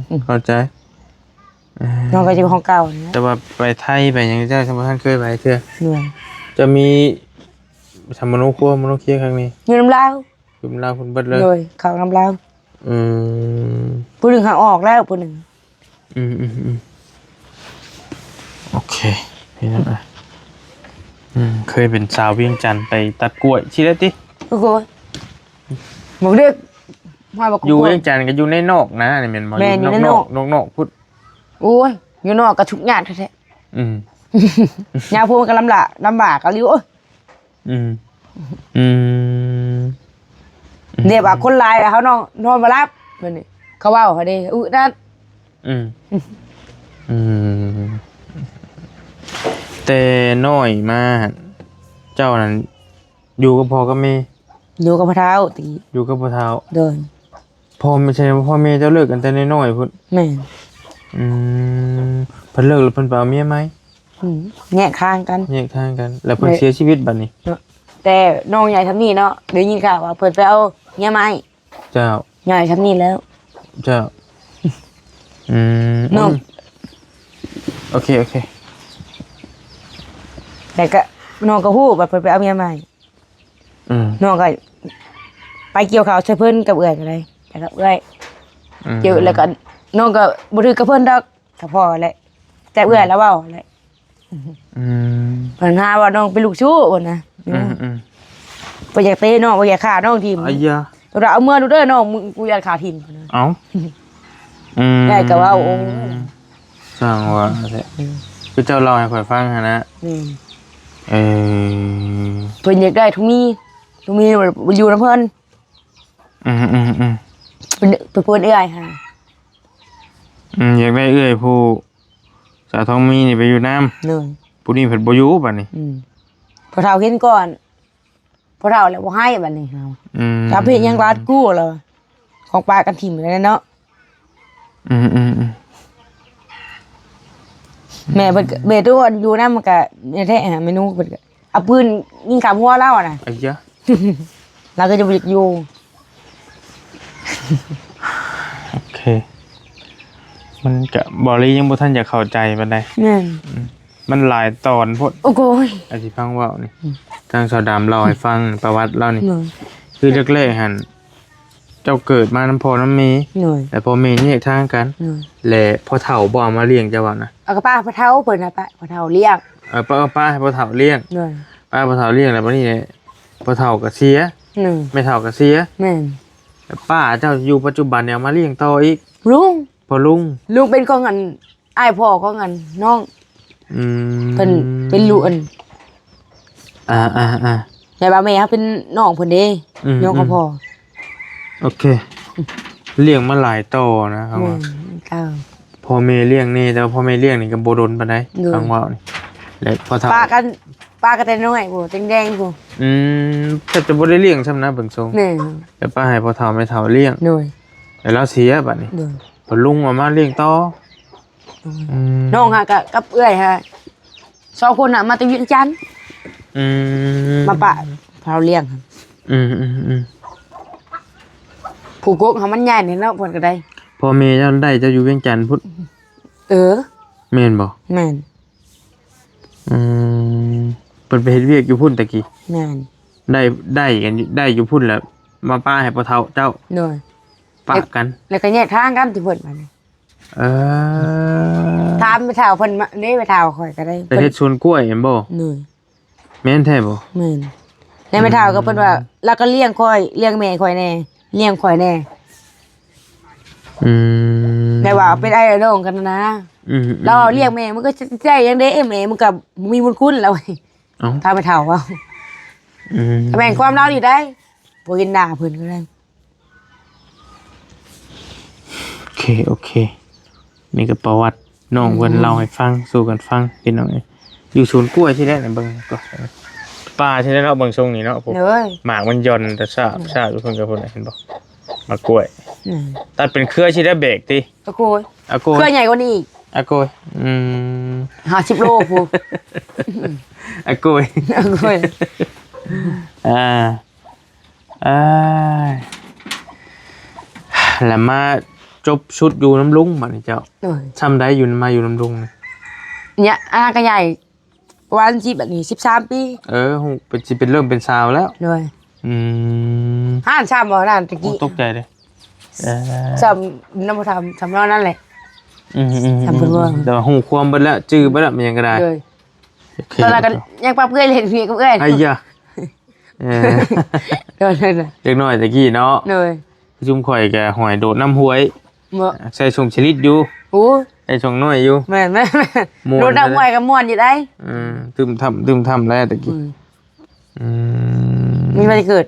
ໆ ອືມ ເຂົ້າໃຈ ເອີ ນ້ອງກໍຢູ່ຫ້ອງເກົ່ານີ້ແຫຼະ ແຕ່ວ່າໄປໄທໄປຫຍັງເຈົ້າຍັງບໍ່ທັນເຄີຍໄປເທື່ອ ໂດຍ ເຈົ້າມີສຳມະໂນຄົວ ມະໂນເຄຍຄັ້ງນີ້ ຢູ່ນຳລາວ ຢູ່ນຳລາວພຸ້ນເບິດເລີຍ ໂດຍ ເຂົ້ານຳລາວ ອືມ ຜູ້ໜຶ່ງຫາອອກແລ້ວ ຜູ້ໜຶ່ງ ອືມໆໆ ໂອເຄ ພີ່ນ້ອງເອີຍ ອືມ ເຄີຍເປັນສາວວຽງຈັນໄປຕັດກ້ວຍຊີ້ແຫຼະຕິ? ໂອ້ໂຫ ໝາກເດັກ ຫອຍໝາກ ຢູ່ວຽງຈັນກໍຢູ່ໃນນອກນະ ນີ້ແມ່ນບໍ່? ແມ່ນ ຢູ່ໃນນອກ ນອກໆ ພຸ້ນ ໂອ້ຍ ຢູ່ນອກກໍທຸກຍາກແທ້ໆ ອືມ ຍາມພຸ້ນກໍລຳລະ ລຳບາກອີ່ຫຼີ ໂອ້ຍ ອືມ ອືມ ແບບວ່າຄົນຫຼາຍແລ້ວເຮົານອນ ນອນບໍ່ຫຼັບ ແບບນີ້ ເຂົາເວົ້າເຮົາເດ້ ອຶນັ້ນ ອືມ ອືມ ແຕ່ນ້ອຍມາ ເຈົ້ານັ້ນຢູ່ກັບພໍ່ກັບແມ່? ຢູ່ກັບພໍ່ເຖົ້າຕິ? ຢູ່ກັບພໍ່ເຖົ້າ ໂດຍ ພໍ່ແມ່ ສະແດງວ່າພໍ່ແມ່ເຈົ້າເລີກກັນແຕ່ນ້ອຍໆ ພຸ້ນ? ແມ່ນ ອືມ ເພິ່ນເລີກແລ້ວເພິ່ນໄປເອົາເມຍໃໝ່? ອືມ ແຍກທາງກັນ ແຍກທາງກັນ ແລ້ວເພິ່ນເສຍຊີວິດບາດນີ້ ເນາະ ແຕ່ນ້ອງໃຫຍ່ຊ່ຳນີ້ເນາະ ໄດ້ຍິນຂ່າວວ່າເພິ່ນໄປເອົາເມຍໃໝ່ ເຈົ້າ ໃຫຍ່ຊ່ຳນີ້ແລ້ວ ເຈົ້າ ອືມ ນ້ອງ ໂອເຄ ໂອເຄ ແລ້ວກໍນ້ອງກໍຮູ້ວ່າເພິ່ນໄປເອົາເມຍໃໝ່ ອືມ ນ້ອງກໍໄປກ່ຽວເຂົ້າໃສ່ເພິ່ນກັບເອື້ອຍກໍໄດ້ ແລ້ວກັບເອື້ອຍ ອືມ ກ່ຽວ ແລ້ວກໍນ້ອງກໍບໍ່ຖືກກັບເພິ່ນດອກ ກັບພໍ່ແຫຼະ ແຕ່ເອື້ອຍລາວເວົ້າແຫຼະ ອືມ ເພິ່ນຫາວ່ານ້ອງເປັນລູກຊູ້ພຸ້ນນະ ອືມໆ ເພິ່ນຢາກເຕະນ້ອງ ເພິ່ນຢາກຂ້ານ້ອງຖິ້ມ ອາຍາ ເພິ່ນວ່າ ເອົາເມືອດູເດີນ້ອງ ມຶງ ກູຢາກຂ້າຖິ້ມ ເອົ້າ ອືມ ເອື້ອຍກໍເວົ້າ ໂອ້ ຊ່າງວ່າແທ້ ອືມ ຄືເຈົ້າເລົ່າໃຫ້ຂ້ອຍຟັງຫັ້ນນະ ອືມ ເອີ ເພິ່ນຢາກໄດ້ທອງມີ ທອງມີຢູ່ນຳເພິ່ນ ອືມໆໆ ເພິ່ນ ເພິ່ນເອື້ອຍຫາ ອືມ ຢາກໄດ້ເອື້ອຍຜູ້ ສາວທອງມີນີ້ໄປຢູ່ນຳ ໂດຍ ຜູ້ນີ້ເພິ່ນບໍ່ຢູ່ບາດນີ້ ອືມ ພໍ່ເຖົ້າເຫັນກ່ອນ ພໍ່ເຖົ້າແລ້ວບໍ່ໃຫ້ບາດນີ້ ອືມ ຖ້າເຮັດຫຍັງລາດກູແລ້ວ ຂອງປາກັນຖິ້ມແລ້ວເນາະ ອືມໆໆ ແມ່ເພິ່ນກໍ ແມ່ຕົວຢູ່ນຳມັນກໍແທ້ໆ ແມ່ໜູເພິ່ນກໍ ເອົາປືນຍິງຂ້າມຫົວລາວຫັ້ນນະ ອາຍາ ລາວກໍຈະບໍ່ຢາກຢູ່ ໂອເຄ ມັນກະ ບອລີຍັງບໍ່ທັນຢາກເຂົ້າໃຈປານໃດ ແມ່ນ ອືມ ມັນຫຼາຍຕອນໂພດ ໂອ້ໂກຍ ອັນທີ່ຟັງເວົ້ານີ້ ອືມ ທາງສາວດຳເລົ່າໃຫ້ຟັງ ປະຫວັດລາວນີ້ ໂດຍ ຄືແລກໆຫັ້ນ ຈົ້າເກີດມານຳພໍ່ນຳແມ່ ໂດຍ ແລ້ວພໍ່ແມ່ແຍກທາງກັນ ໂດຍ ແລ້ວພໍ່ເຖົ້າບໍ່ເອົາມາລ້ຽງເຈົ້າວ່ານະ? ເອົາ ກໍປ້າພໍ່ເຖົ້າເພິ່ນນະ ປ້າພໍ່ເຖົ້າລ້ຽງ ເອີ ປ້າ ປ້າໃຫ້ພໍ່ເຖົ້າລ້ຽງ ໂດຍ ປ້າໃຫ້ພໍ່ເຖົ້າລ້ຽງ ແລ້ວບັດນີ້ແຫຼະ ພໍ່ເຖົ້າກໍເສຍ ໂດຍ ແມ່ເຖົ້າກໍເສຍ ແມ່ນ ແລ້ວປ້າເຈົ້າຢູ່ປັດຈຸບັນນີ້ເອົາມາລ້ຽງຕໍ່ອີກ ລຸງ ພໍ່ລຸງ ລຸງເປັນຂອງອັນ ອ້າຍພໍ່ຂອງອັນນ້ອງ ອືມ ເພິ່ນເປັນລູກອັນ ອ່າໆໆ ແຕ່ວ່າແມ່ເຮົາເປັນນ້ອງເພິ່ນເດ້ ອືມ ນ້ອງຂອງ ອືມ ພໍ່ ໂອເຄ ລ້ຽງມາຫຼາຍຕໍ່ນະ ຄຳວ່າ ແມ່ນ ເອີ ພໍ່ແມ່ລ້ຽງແດ່ ແຕ່ວ່າພໍ່ແມ່ລ້ຽງນີ້ກໍບໍ່ດົນປານໃດ ໂດຍ ຟັງເວົ້ານີ້ ແລະພໍ່ເຖົ້າ ປະກັນ ປະກັນແຕ່ນ້ອຍພຸ້ນ ແດງໆພຸ້ນ ອືມ ແທບຈະບໍ່ໄດ້ລ້ຽງຊ້ຳນະເບິ່ງຊົງ ແມ່ນ ແຕ່ປະໃຫ້ພໍ່ເຖົ້າແມ່ເຖົ້າລ້ຽງ ໂດຍ ແລ້ວລາວເສຍບັດນີ້ ໂດຍ ພໍ່ລຸງເອົາມາລ້ຽງຕໍ່ ອືມ ນ້ອງຫາກະກັບເອື້ອຍຫາ ສອງຄົນນະມາແຕ່ວຽງຈັນ ອືມ ມາປະເຂົາລ້ຽງ ອືມໆໆ ຜູ້ກົກຫາມັນໃຫຍ່ແດ່ເນາະ ເພິ່ນກໍໄດ້ ພໍ່ແມ່ເຈົ້າໄດ້ເຈົ້າຢູ່ວຽງຈັນພຸ້ນ ເອີ ແມ່ນບໍ່? ແມ່ນ ອືມ ເພິ່ນໄປເຮັດວຽກຢູ່ພຸ້ນຕະກີ້ ແມ່ນ ໄດ້ ໄດ້ກັນ ໄດ້ຢູ່ພຸ້ນແລ້ວ ມາປະໃຫ້ພໍ່ເຖົ້າເຈົ້າ ໂດຍ ປະກັນ ແລ້ວກໍແຍກທາງກັນທີ່ເພິ່ນມານີ້ ເອີ ຖາມແມ່ເຖົ້າເພິ່ນມາເດ້ ແມ່ເຖົ້າຂ້ອຍກໍໄດ້ ໄປເຮັດສວນກ້ວຍແມ່ນບໍ່? ໂດຍ ແມ່ນແທ້ບໍ່? ແມ່ນ ແລ້ວແມ່ເຖົ້າກໍເພິ່ນວ່າ ອືມ ລາວກໍລ້ຽງຂ້ອຍ ລ້ຽງແມ່ຂ້ອຍແດ່ ລ້ຽງຂ້ອຍແດ່ ອືມ ແບບວ່າເປັນອ້າຍນ້ອງກັນນະ ອືມໆໆ ລາວລ້ຽງແມ່ ມັນກໍໃຈຫຍັງເດ້ ແມ່ມັນກໍບໍ່ມີບຸນຄຸນລາວ ເອົ້າ ຖາມແມ່ເຖົ້າເວົ້າ ອືມ ກໍແມ່ນຄວາມລາວຢູ່ໄດ໋ ບໍ່ເຫັນໜ້າເພິ່ນກໍໄດ້ ໂອເຄ ໂອເຄ ນີ້ກໍປະຫວັດນ້ອງເພິ່ນ ອືມ ເລົ່າໃຫ້ຟັງ ສູ່ກັນຟັງ ພີ່ນ້ອງເອີຍ ຢູ່ສວນກ້ວຍທີ່ແລະ ເບິ່ງກໍ ປ່າທີ່ແລະເນາະ ເບິ່ງຊົງນີ້ເນາະ ໂດຍ ໝາກມັນຢ່ອນ ແຕ່ຊາບ ໂດຍ ຊາບຢູ່ເພິ່ນກໍພຸ້ນ ເຫັນບໍ່ ໝາກກ້ວຍ ອືມ ຕັດເປັນເຄືອທີ່ແລະ ແບກຕິ ອາໂກຍ ອາໂກຍ ເຄືອໃຫຍ່ກວ່ານີ້ອີກ ອາໂກຍ ອືມ ຫ້າສິບໂລພຸ້ນ ອາໂກຍ ອາໂກຍ ອ່າ ເອີຍ ແລ້ວມາຈົບຊຸດຢູ່ນຳລຸງບັດນີ້ເຈົ້າ ໂດຍ ຊ່ຳໃດຢູ່ ມາຢູ່ນຳລຸງນີ້ ເນີ້ຍ ອາກະໃຫຍ່ ປະມານສິບ ອັນນີ້ ສິບສາມປີ ເອີ ຮູ້ ເປັນ ຊິເປັນ ເລີ່ມເປັນສາວແລ້ວ ໂດຍ ອືມ ຮ້ານຊຳບໍ່ ຮ້ານຕະກີ້ ໂອ້ ຕົກໃຈເດ້ ເອີ ຊຳ ນຳບໍ່ທຳ ຊຳນອນນັ້ນແຫຼະ ອືມໆໆ ຊຳເພິ່ນວ່າ ແຕ່ວ່າຮູ້ຄວາມເບິດແລ້ວ ຈື່ເບິດແລ້ວ ແມ່ນຫຍັງກໍໄດ້ ໂດຍ ໂອເຄ ຕອນນັ້ນກໍຍັງປະເປືອຍ ເຮັດເວຍກກັບເອື້ອຍ ໄອ້ຢາ ເອີ ໂດຍໆໆ ເດັກນ້ອຍຕະກີ້ເນາະ ໂດຍ ຊຸມຂ້ອຍກໍຫ້ອຍໂດດນ້ຳຫ້ວຍ ບໍ່ ໃສ່ຊົງຊະລິດຢູ່ ໂອ້ ໃສ່ຊົງນ້ອຍຢູ່ ແມ່ນໆໆ ມ່ວນ ໂດດນ້ຳຫ້ວຍກໍມ່ວນຢູ່ໄດ໋ ອືມ ຕຶມທຳ ຕຶມທຳແລ້ວຕະກີ້ ອືມ ອືມ ມີວັນເກີດ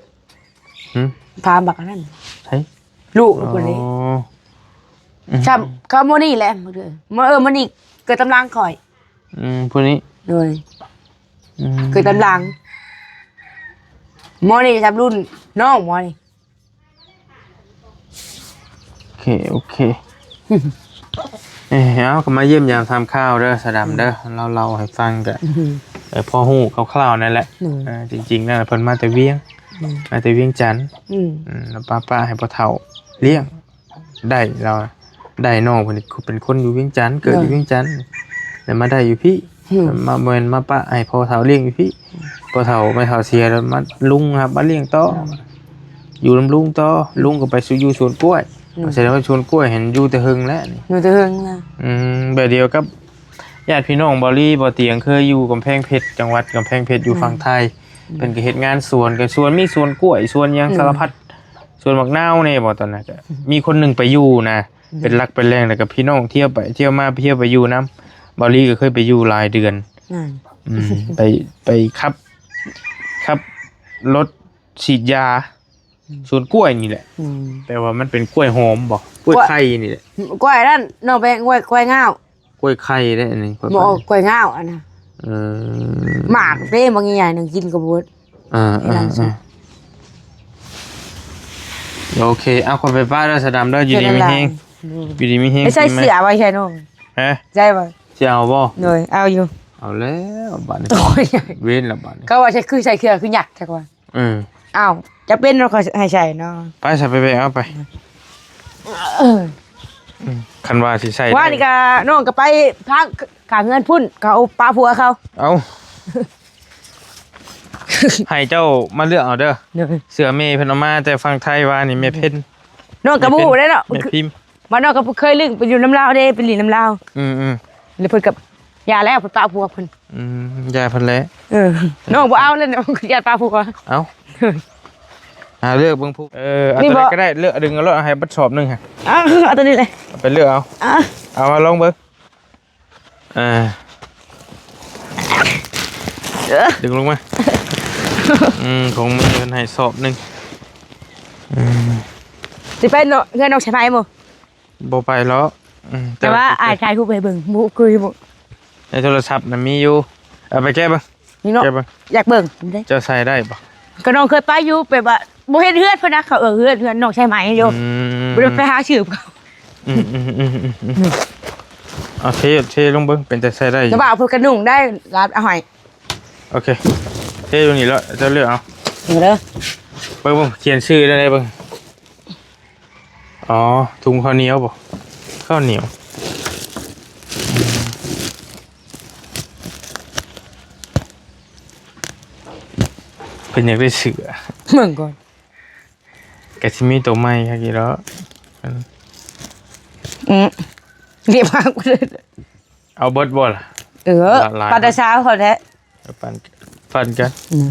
ຫຶ ພາບັກອັນນັ້ນ ໃຜ? ລູກ ອໍ ຄົນນີ້ ຊ້ຳ ເຂົາມື້ນີ້ແຫຼະ ມື້ ເອີ ມື້ນີ້ເກີດຕາມຫຼັງຂ້ອຍ ອືມ ຜູ້ນີ້ ໂດຍ ອືມ ເກີດຕາມຫຼັງ ໝໍນີ້ຊ້ຳລຸ້ນນ້ອງໝໍນີ້ ໂອເຄ ໂອເຄ ເອີ ເອົາ ກໍມາຢ້ຽມຢາມຖາມຂ່າວເດີ ສາດຳເດີ ອືມ ເລົ່າ ເລົ່າໃຫ້ຟັງ ກໍ ອືມ ເອີ ພໍຮູ້ຄ່າວໆນັ້ນແຫຼະ ໂດຍ ເອີ ຈິງໆແລ້ວເພິ່ນມາແຕ່ວຽງ ໂດຍ ມາແຕ່ວຽງຈັນ ອືມ ອືມ ແລ້ວປ້າ ປ້າໃຫ້ພໍ່ເຖົ້າລ້ຽງ ໄດ້ລາວ ໄດ້ນ້ອງເພິ່ນເປັນຄົນຢູ່ວຽງຈັນ ເກີດຢູ່ວຽງຈັນ ແລ້ວມາໄດ້ຢູ່ພີ້ ອືມ ມາ ບໍ່ແມ່ນມາປະໃຫ້ພໍ່ເຖົ້າລ້ຽງຢູ່ພີ້ ພໍ່ເຖົ້າແມ່ເຖົ້າເສຍແລ້ວມາ ລຸງຮັບມາລ້ຽງຕໍ່ ອືມ ຢູ່ນຳລຸງຕໍ່ ອືມ ລຸງກໍໄປສູ່ຢູ່ສວນກ້ວຍ ອືມ ສະແດງວ່າສວນກ້ວຍຫັ້ນຢູ່ແຕ່ເຫິງແລ້ວນີ້ ຢູ່ແຕ່ເຫິງນະ ອືມ ແບບດຽວກັບຍາດພີ່ນ້ອງບ່າວລີ ບ່າວຕຽງ ເຄີຍຢູ່ກຳແພງເພັດ ຈັງຫວັດກຳແພງເພັດ ຢູ່ ແມ່ນ ຝັ່ງໄທ ອືມ ເພິ່ນກໍເຮັດງານສວນ ກໍສວນ ມີສວນກ້ວຍ ສວນຫຍັງ ອືມ ສາລະພັດ ສວນໝາກນາວແດ່ບໍ່ ຕອນນັ້ນກໍ ອືມ ມີຄົນໜຶ່ງໄປຢູ່ນະ ໂດຍ ເປັນຫຼັກເປັນແຫຼ່ງ ແລ້ວກໍພີ່ນ້ອງທ່ຽວໄປທ່ຽວມາ ທ່ຽວໄປຢູ່ນຳ ບ່າວລີກໍເຄີຍໄປຢູ່ຫຼາຍເດືອນ ອືມ ໄປ ໄປຂັບ ຂັບລົດສີດຢາ ອືມ ສວນກ້ວຍນີ້ແຫຼະ ອືມ ແປວ່າມັນເປັນກ້ວຍຫອມບໍ່ ກ້ວຍ ກ້ວຍໄຂ່ນີ້ແຫຼະ ກ້ວຍນັ້ນ ນ້ອງແປງ ກ້ວຍ ກ້ວຍງາວ ກ້ວຍໄຂ່ເດ້ອັນນີ້ ກ້ວຍໄຂ່ ບໍ່ ກ້ວຍງາວອັນນະ ເອີ ໝາກເດ້ ໝາກໃຫຍ່ໆ ໜຶ່ງກິນກໍບໍ່ເບິດ ເອີ ເອີ ເອີ ໂອເຄ ເອົາ ຂໍໄປປ້າເດີ ສະດຳເດີ ຢູ່ດີມີແຮງ ຢູ່ດີມີແຮງ ໃສ່ເສື້ອໄວ້ໃສ່ນ້ອງ ຮະ ໃສ່ບໍ່ ຊິເອົາບໍ່ ໂດຍ ເອົາຢູ່ ເອົາແລ້ວບາດນີ້ ໂອ້ຍ ເວນແລ້ວບາດນີ້ ເຂົາວ່າໃສ່ ຄືໃສ່ເສື້ອ ຄືຫຍັກແທ້ກວ່າ ເອີ ອ້າວ ຈະເປັນເນາະ ເຂົາໃຫ້ໃສ່ເນາະ ໄປ ໃສ່ໄປແບກເອົາໄປ ເອີ ອືມ ຄັນວ່າຊິໃສ່ ວ່ານີ້ກະ ນ້ອງກະໄປທາງຂ້າງເຮືອນພຸ້ນ ເຂົາປະຜົວເຂົາ ເອົ້າ ໃຫ້ເຈົ້າມາເລືອກເອົາເດີ ໂດຍ ເສື້ອແມ່ເພິ່ນເອົາມາແຕ່ຝັ່ງໄທວ່ານີ້ ແມ່ເພັນ ນ້ອງກໍບໍ່ຮູ້ເດ້ເນາະ ແມ່ພິມ ວ່ານ້ອງກໍບໍ່ເຄີຍລຶ້ງໄປຢູ່ນຳລາວເດ້ ໄປຫຼິ້ນນຳລາວ. ອືມໆ ແລ້ວເພິ່ນກໍຢ່າແລ້ວ ເພິ່ນປະຜົວເພິ່ນ. ອືມ ຢ່າເພິ່ນແຫຼະ. ເອີ ນ້ອງບໍ່ເອົາແລ້ວ ນ້ອງຢ້ານປະຜົວ. ເອົ້າ ຫາເລືອກເບິ່ງຜູ້ ເອີ ເອົາ ນີ້ ຕົວໃດ ບໍ່ ກໍໄດ້ ເລືອກດຶງເອົາໂລດ ເອົາໃຫ້ບັດສອບໜຶ່ງຫັ້ນ. ເອົາ ເອົາຕົວນີ້ເລີຍ ເອົາໄປເລືອກເອົາ. ເອົາ ເອົາມາລອງເບິ່ງ. ອ່າ ເອີ ດຶງລົງມາ. ອືມ ຂອງແມ່ເພິ່ນໃຫ້ສອບໜຶ່ງ. ອືມ ຊິໄປເນາະ ເຮືອນນ້ອງສາຍໄພບໍ່? ບໍ່ໄປຫຼອກ. ອືມ ແຕ່ວ່າ ແຕ່ວ່າ ອ້າຍຖ່າຍຮູບໃຫ້ເບິ່ງ ບໍ່ຄືບໍ່ ໃນໂທລະສັບນະມີຢູ່. ເອົາໄປແກະເບິ່ງ. ນີ້ເນາະ ແກະເບິ່ງ ຢາກເບິ່ງເດ້. ເຈົ້າໃສ່ໄດ້ບໍ່? ກໍນ້ອງເຄີຍໄປຢູ່ ແບບວ່າບໍ່ເຫັນເຮືອນເພິ່ນນະ ເຂົາເອີ້ນເຮືອນ ເຮືອນນ້ອງສາຍໄພຢູ່. ອືມ ບໍ່ໄດ້ໄປຫາຊື່ເຂົາ. ອືມໆໆໆໆ ເອົາເທ ເທລົງເບິ່ງ ເປັນຕາໃສ່ໄດ້ຢູ່ ແຕ່ວ່າເພິ່ນກະນຸ່ງໄດ້ ລາວເອົາໃຫ້. ໂອເຄ ເທຢູ່ນີ້ແຫຼະ ເຈົ້າເລືອກເອົາ. ເອີ ເບິ່ງ ເບິ່ງ ຂຽນຊື່ໄດ້ເບິ່ງ. ອໍ ທຸງເຂົ້າໜຽວບໍ່? ເຂົ້າໜຽວ. ເພິ່ນຢາກໄດ້ເສື້ອ ເບິ່ງກ່ອນ. ກະຊິມີໂຕໃໝ່ຄັກຢູ່ດອກ. ອືມ ລຽບມາກ. ເອົາເບິດບໍ່ລະ? ເອີ ຫຼາຍໆ ປັນແຕ່ເຊົ້າເຂົາແທ້. ເອົາ ປັນ ປັນກັນ. ອືມ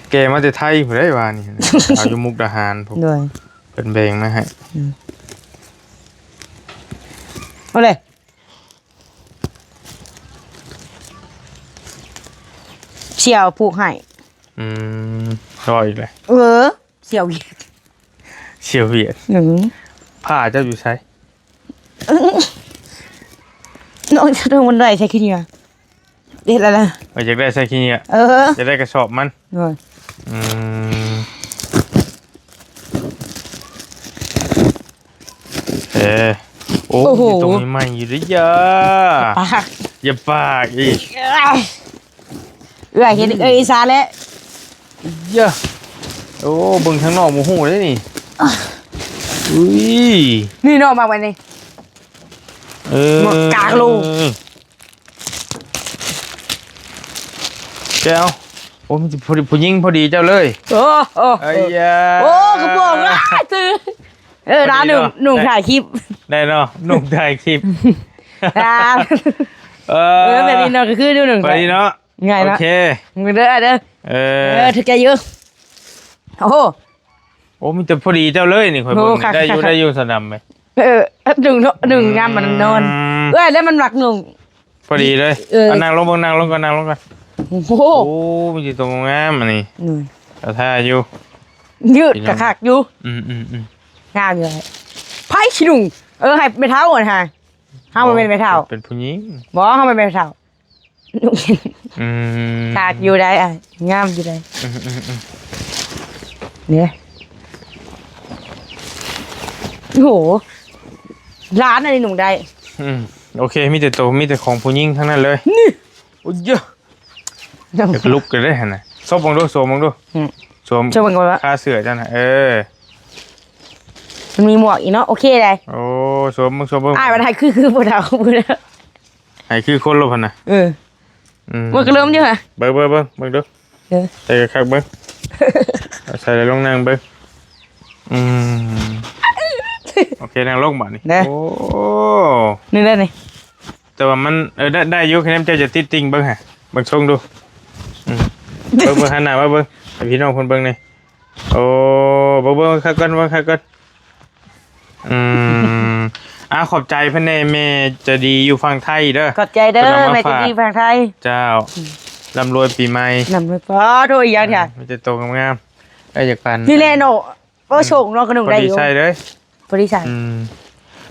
ແກະມາແຕ່ໄທພຸ້ນເດ້ວານີ້ ເອົາຢູ່ມຸກດາຫານພຸ້ນ. ໂດຍ ເພິ່ນແບ່ງມາໃຫ້. ອືມ ເອົາເລີຍ. ສ່ຽວຜູກໃຫ້. ອືມ ເວົ້າອີກແລ້ວ. ເອີ ສ່ຽວຫວຽດ ສ່ຽວຫວຽດ. ອືມ ຜ້າເຈົ້າຢູ່ໃສ? ນ້ອງຈະລົງບັນໄດໃສ່ຂີ້ເຫຍື້ອ ເຮັດແລ້ວລະ. ເອີ ຢາກໄດ້ໃສ່ຂີ້ເຫຍື້ອ. ເອີ ຢາກໄດ້ກະສອບມັນ. ໂດຍ. ອືມ ເອີ ໂອ້ ໂອ້ໂຫ ມີຕົງໃໝ່ໆຢູ່ເດ້. ຢ່າ ປາກ ຢ່າປາກອີກ. ເອື້ອຍເຫັນ ອືມ ເອື້ອຍອິດສາແຫຼະ. ເຢີ ໂອ້ ເບິ່ງທາງນອກບໍ່ຮູ້ເດ້ນີ້. ອຸ້ຍ ນີ້ເນາະ ມາໄວ້ນີ້. ເອີ ໝາກກາໂລ ແກ້ວ. ໂອ້ ມີແຕ່ຜູ້ ຜູ້ຍິງພໍດີເຈົ້າເລີຍ. ໂອ້ ໂອ້ ໄອ້ຍາ ໂອ້ ກະບອກວ່າ ເອີ ດາວໜຸ່ງ ໜຸ່ງຖ່າຍຄລິບ ໄດ້ເນາະ ໜຸ່ງຖ່າຍຄລິບ. ດາວ ເອີ ເອີ ແບບນີ້ເນາະ ກະຄືໜຸ່ງ ໄປເນາະ. ງ່າຍເນາະ ໂອເຄ ເດີ ເດີ ເອີ ເອີ ຖືກໃຈຢູ່. ໂອ້ໂຫ ໂອ້ ມີແຕ່ພໍດີເຈົ້າເລີຍນີ້. ຂ້ອຍເບິ່ງ ໂອ້ ໄດ້ຢູ່ ໄດ້ຢູ່ ສະດຳ. ເອີ ໜຸ່ງເນາະ ໜຸ່ງຍາມມັນນອນ. ອືມ ເອີ ແລ້ວມັນມັກນຸ່ງ ພໍດີເລີຍ. ເອີ ອ່ະ ນັ່ງລົງເບິ່ງ ນັ່ງລົງກ່ອນ ນັ່ງລົງກ່ອນ. ໂອ້ໂຫ ໂອ້ ມີແຕ່ໂຕງາມອັນນີ້. ອືມ ກະທ່າຢູ່ ຍືດກະຄັກຢູ່. ອືມໆໆ ງາມຢູ່. ໃຜຊິນຸ່ງ? ເອີ ໃຫ້ແມ່ເຖົ້າຫັ້ນຫາ. ເຮົາບໍ່ແມ່ນແມ່ເຖົ້າ ເປັນຜູ້ຍິງ. ບໍ່ ເຮົາບໍ່ແມ່ນແມ່ເຖົ້າ. ອືມ ຄັກຢູ່ໄດ໋ ອ່ະ ງາມຢູ່ໄດ໋. ອືມໆໆ ນີ້ ໂອ້ໂຫ ຫຼານອັນນີ້ນຸ່ງໄດ້. ອືມ ໂອເຄ ມີແຕ່ໂຕ ມີແຕ່ຂອງຜູ້ຍິງທັງນັ້ນເລີຍ. ນີ້ ໂອ້ຍ ຢາກລຸກເລີຍເດ້ຫັ້ນນະ. ສວມເບິ່ງດູ ສວມເບິ່ງດູ. ອືມ ສວມ ສວມເບິ່ງກ່ອນວ່າ ຄາເສື້ອເຈົ້ານະ. ເອີ ມັນມີໝວກອີກເນາະ. ໂອເຄໄດ໋. ໂອ້ ສວມເບິ່ງ ສວມເບິ່ງ. ອ້າຍວ່າໄດ້ຄື ຄືຜູ້ເຖົ້າ ຜູ້ເຖົ້າ. ໃຫ້ຄືຄົນໂລດຫັ້ນນະ. ເອີ ອືມ ມັນກະເລີ່ມຢູ່ຫະ. ເບິ່ງ ເບິ່ງ ເບິ່ງ ເບິ່ງດູ. ເອີ ໃສ່ຄັກໆເບິ່ງ. ເອົາໃສ່ແລ້ວລົງນັ່ງເບິ່ງ. ອືມ ໂອເຄ ນັ່ງລົງບາດນີ້. ໂອ້ ນີ້ເດ້ນີ້. ແຕ່ວ່າມັນ ເອີ ໄດ້ ໄດ້ຢູ່. ຄະແນນເຈົ້າຈະຕິດຕິ່ງເບິ່ງຫະ ເບິ່ງຊົງດູ. ອືມ ເບິ່ງ ເບິ່ງ ຫັນໜ້າມາເບິ່ງ ໃຫ້ພີ່ນ້ອງເພິ່ນເບິ່ງແດ່. ໂອ້ ເບິ່ງ ເບິ່ງຄັກກ່ອນ ເບິ່ງຄັກກ່ອນ. ອືມ ອ່າ ຂອບໃຈເພິ່ນແດ່ ແມ່ໃຈດີຢູ່ຝັ່ງໄທເດີ. ຂອບໃຈເດີ ແມ່ໃຈດີຝັ່ງໄທ. ເຈົ້າ ອືມ ລ່ຳລວຍປີໃໝ່ ລ່ຳລວຍ. ໂອ້ ໂທ ອີຫຍັງແທ້ ມີແຕ່ໂຕງາມໆ. ເອີ ຢາກປັນ ນີ້ແຫຼະເນາະ. ໂອ້ ໂຊງເນາະ ກະນຸ່ງໄດ້ຢູ່ ພໍດີໃສ່ເລີຍ. ພໍດີໃສ່. ອືມ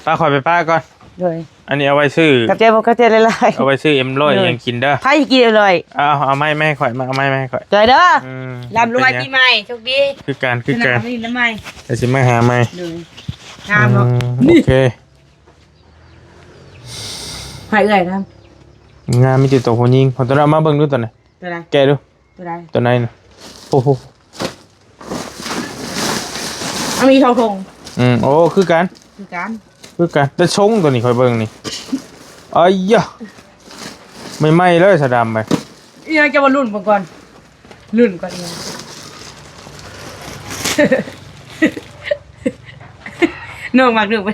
ປ້າ ຂ້ອຍໄປປ້າກ່ອນ. ໂດຍ ອັນນີ້ເອົາໄວ້ຊື້ ຂອບໃຈ ຂອບໃຈຫຼາຍໆ ເອົາໄວ້ຊື້ເອັມຮ້ອຍ ໂດຍ ຫຍັງກິນເດີ. ໃຜກິນເອັມຮ້ອຍ? ເອົາ ເອົາໄມ້ມາໃຫ້ຂ້ອຍ ມາ ເອົາໄມ້ມາໃຫ້ຂ້ອຍ. ໂດຍເດີ ອືມ ລ່ຳລວຍປີໃໝ່ ໂຊກດີ. ຄືກັນ ຄືກັນ ດຽວຊິມາຫາໃໝ່. ໂດຍ ງາມເນາະ. ອືມ ນີ້ ໂອເຄ ໃຫ້ເອື້ອຍນຳ. ງາມ ມີແຕ່ໂຕຜູ້ຍິງ. ເອົາໂຕນັ້ນມາເບິ່ງດູ ໂຕນັ້ນ ໂຕໃດ? ແກະດູ. ໂຕໃດ? ໂຕໃນນະ. ໂອ້ໂຫ ມັນມີສອງຖົງ. ອືມ ໂອ້ ຄືກັນ ຄືກັນ ຄືກັນ. ແຕ່ຊົງໂຕນີ້ຂ້ອຍເບິ່ງນີ້ ໄອ້ຢາ ໃໝ່ໆເລີຍ ສະດຳໄປ. ອີຫຍັງ ຈະມາລຸ້ນເບິ່ງກ່ອນ ລຸ້ນກ່ອນ. ອີຫຍັງ? ນ້ອງມັກນຸ່ງໄປ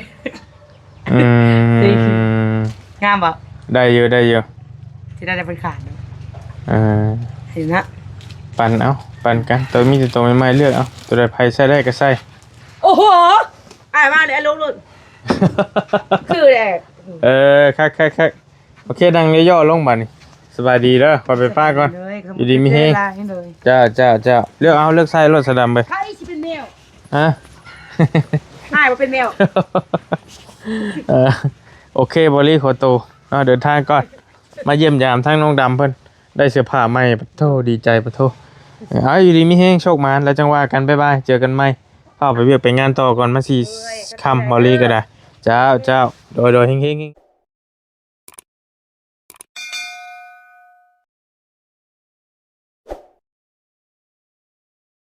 ອືມ ງາມບໍ່? ໄດ້ຢູ່ ໄດ້ຢູ່ ຊິໄດ້ແຕ່ເພິ່ນຂາດເນາະ ເອີ ເຫັນນະ ປັ່ນເອົາ ປັ່ນກັນ ໂຕມີແຕ່ໂຕໃໝ່ໆ ເລືອກເອົາ ໂຕໃດໃຜໃສ່ໄດ້ກໍໃສ່ ໂອ້ໂຫ ອ້າຍມາເລີຍ ອ້າຍລົງໂລດ ຄືແຫຼະ ເອີ ຄັກໆໆ ໂອເຄ ນັ່ງຍໍ່ໆລົງບາດນີ້ ສະບາຍດີເດີ ຂໍໄປປ້າກ່ອນ ເດີ ຢູ່ດີມີແຮງ ເດີ ເຈົ້າ ເຈົ້າ ເຈົ້າ ເລືອກເອົາ ເລືອກໃສ່ໂລດ ສະດຳເບີຍ ໃຜຊິເປັນແມວ ຮະ ອ້າຍບໍ່ເປັນແມວ ເອີ ໂອເຄ ບໍລີ ຂໍໂຕ ເນາະ ເດີນທາງກ່ອນ ມາຢ້ຽມຢາມທາງນ້ອງດຳເພິ່ນ ໄດ້ເສື້ອຜ້າໃໝ່ ປະໂທ ດີໃຈ ປະໂທ ເອີ ເອົາ ຢູ່ດີມີແຮງ ໂຊກໝານ ແລ້ວຈັ່ງວ່າກັນ ບາຍບາຍ ເຈີກັນໃໝ່ ຟ້າວໄປວຽກໄປງານຕໍ່ກ່ອນ ມັນຊິຄ່ຳ ບໍລີກໍໄດ້ ເຈົ້າ ເຈົ້າ ໂດຍ ໂດຍ ເຮງໆ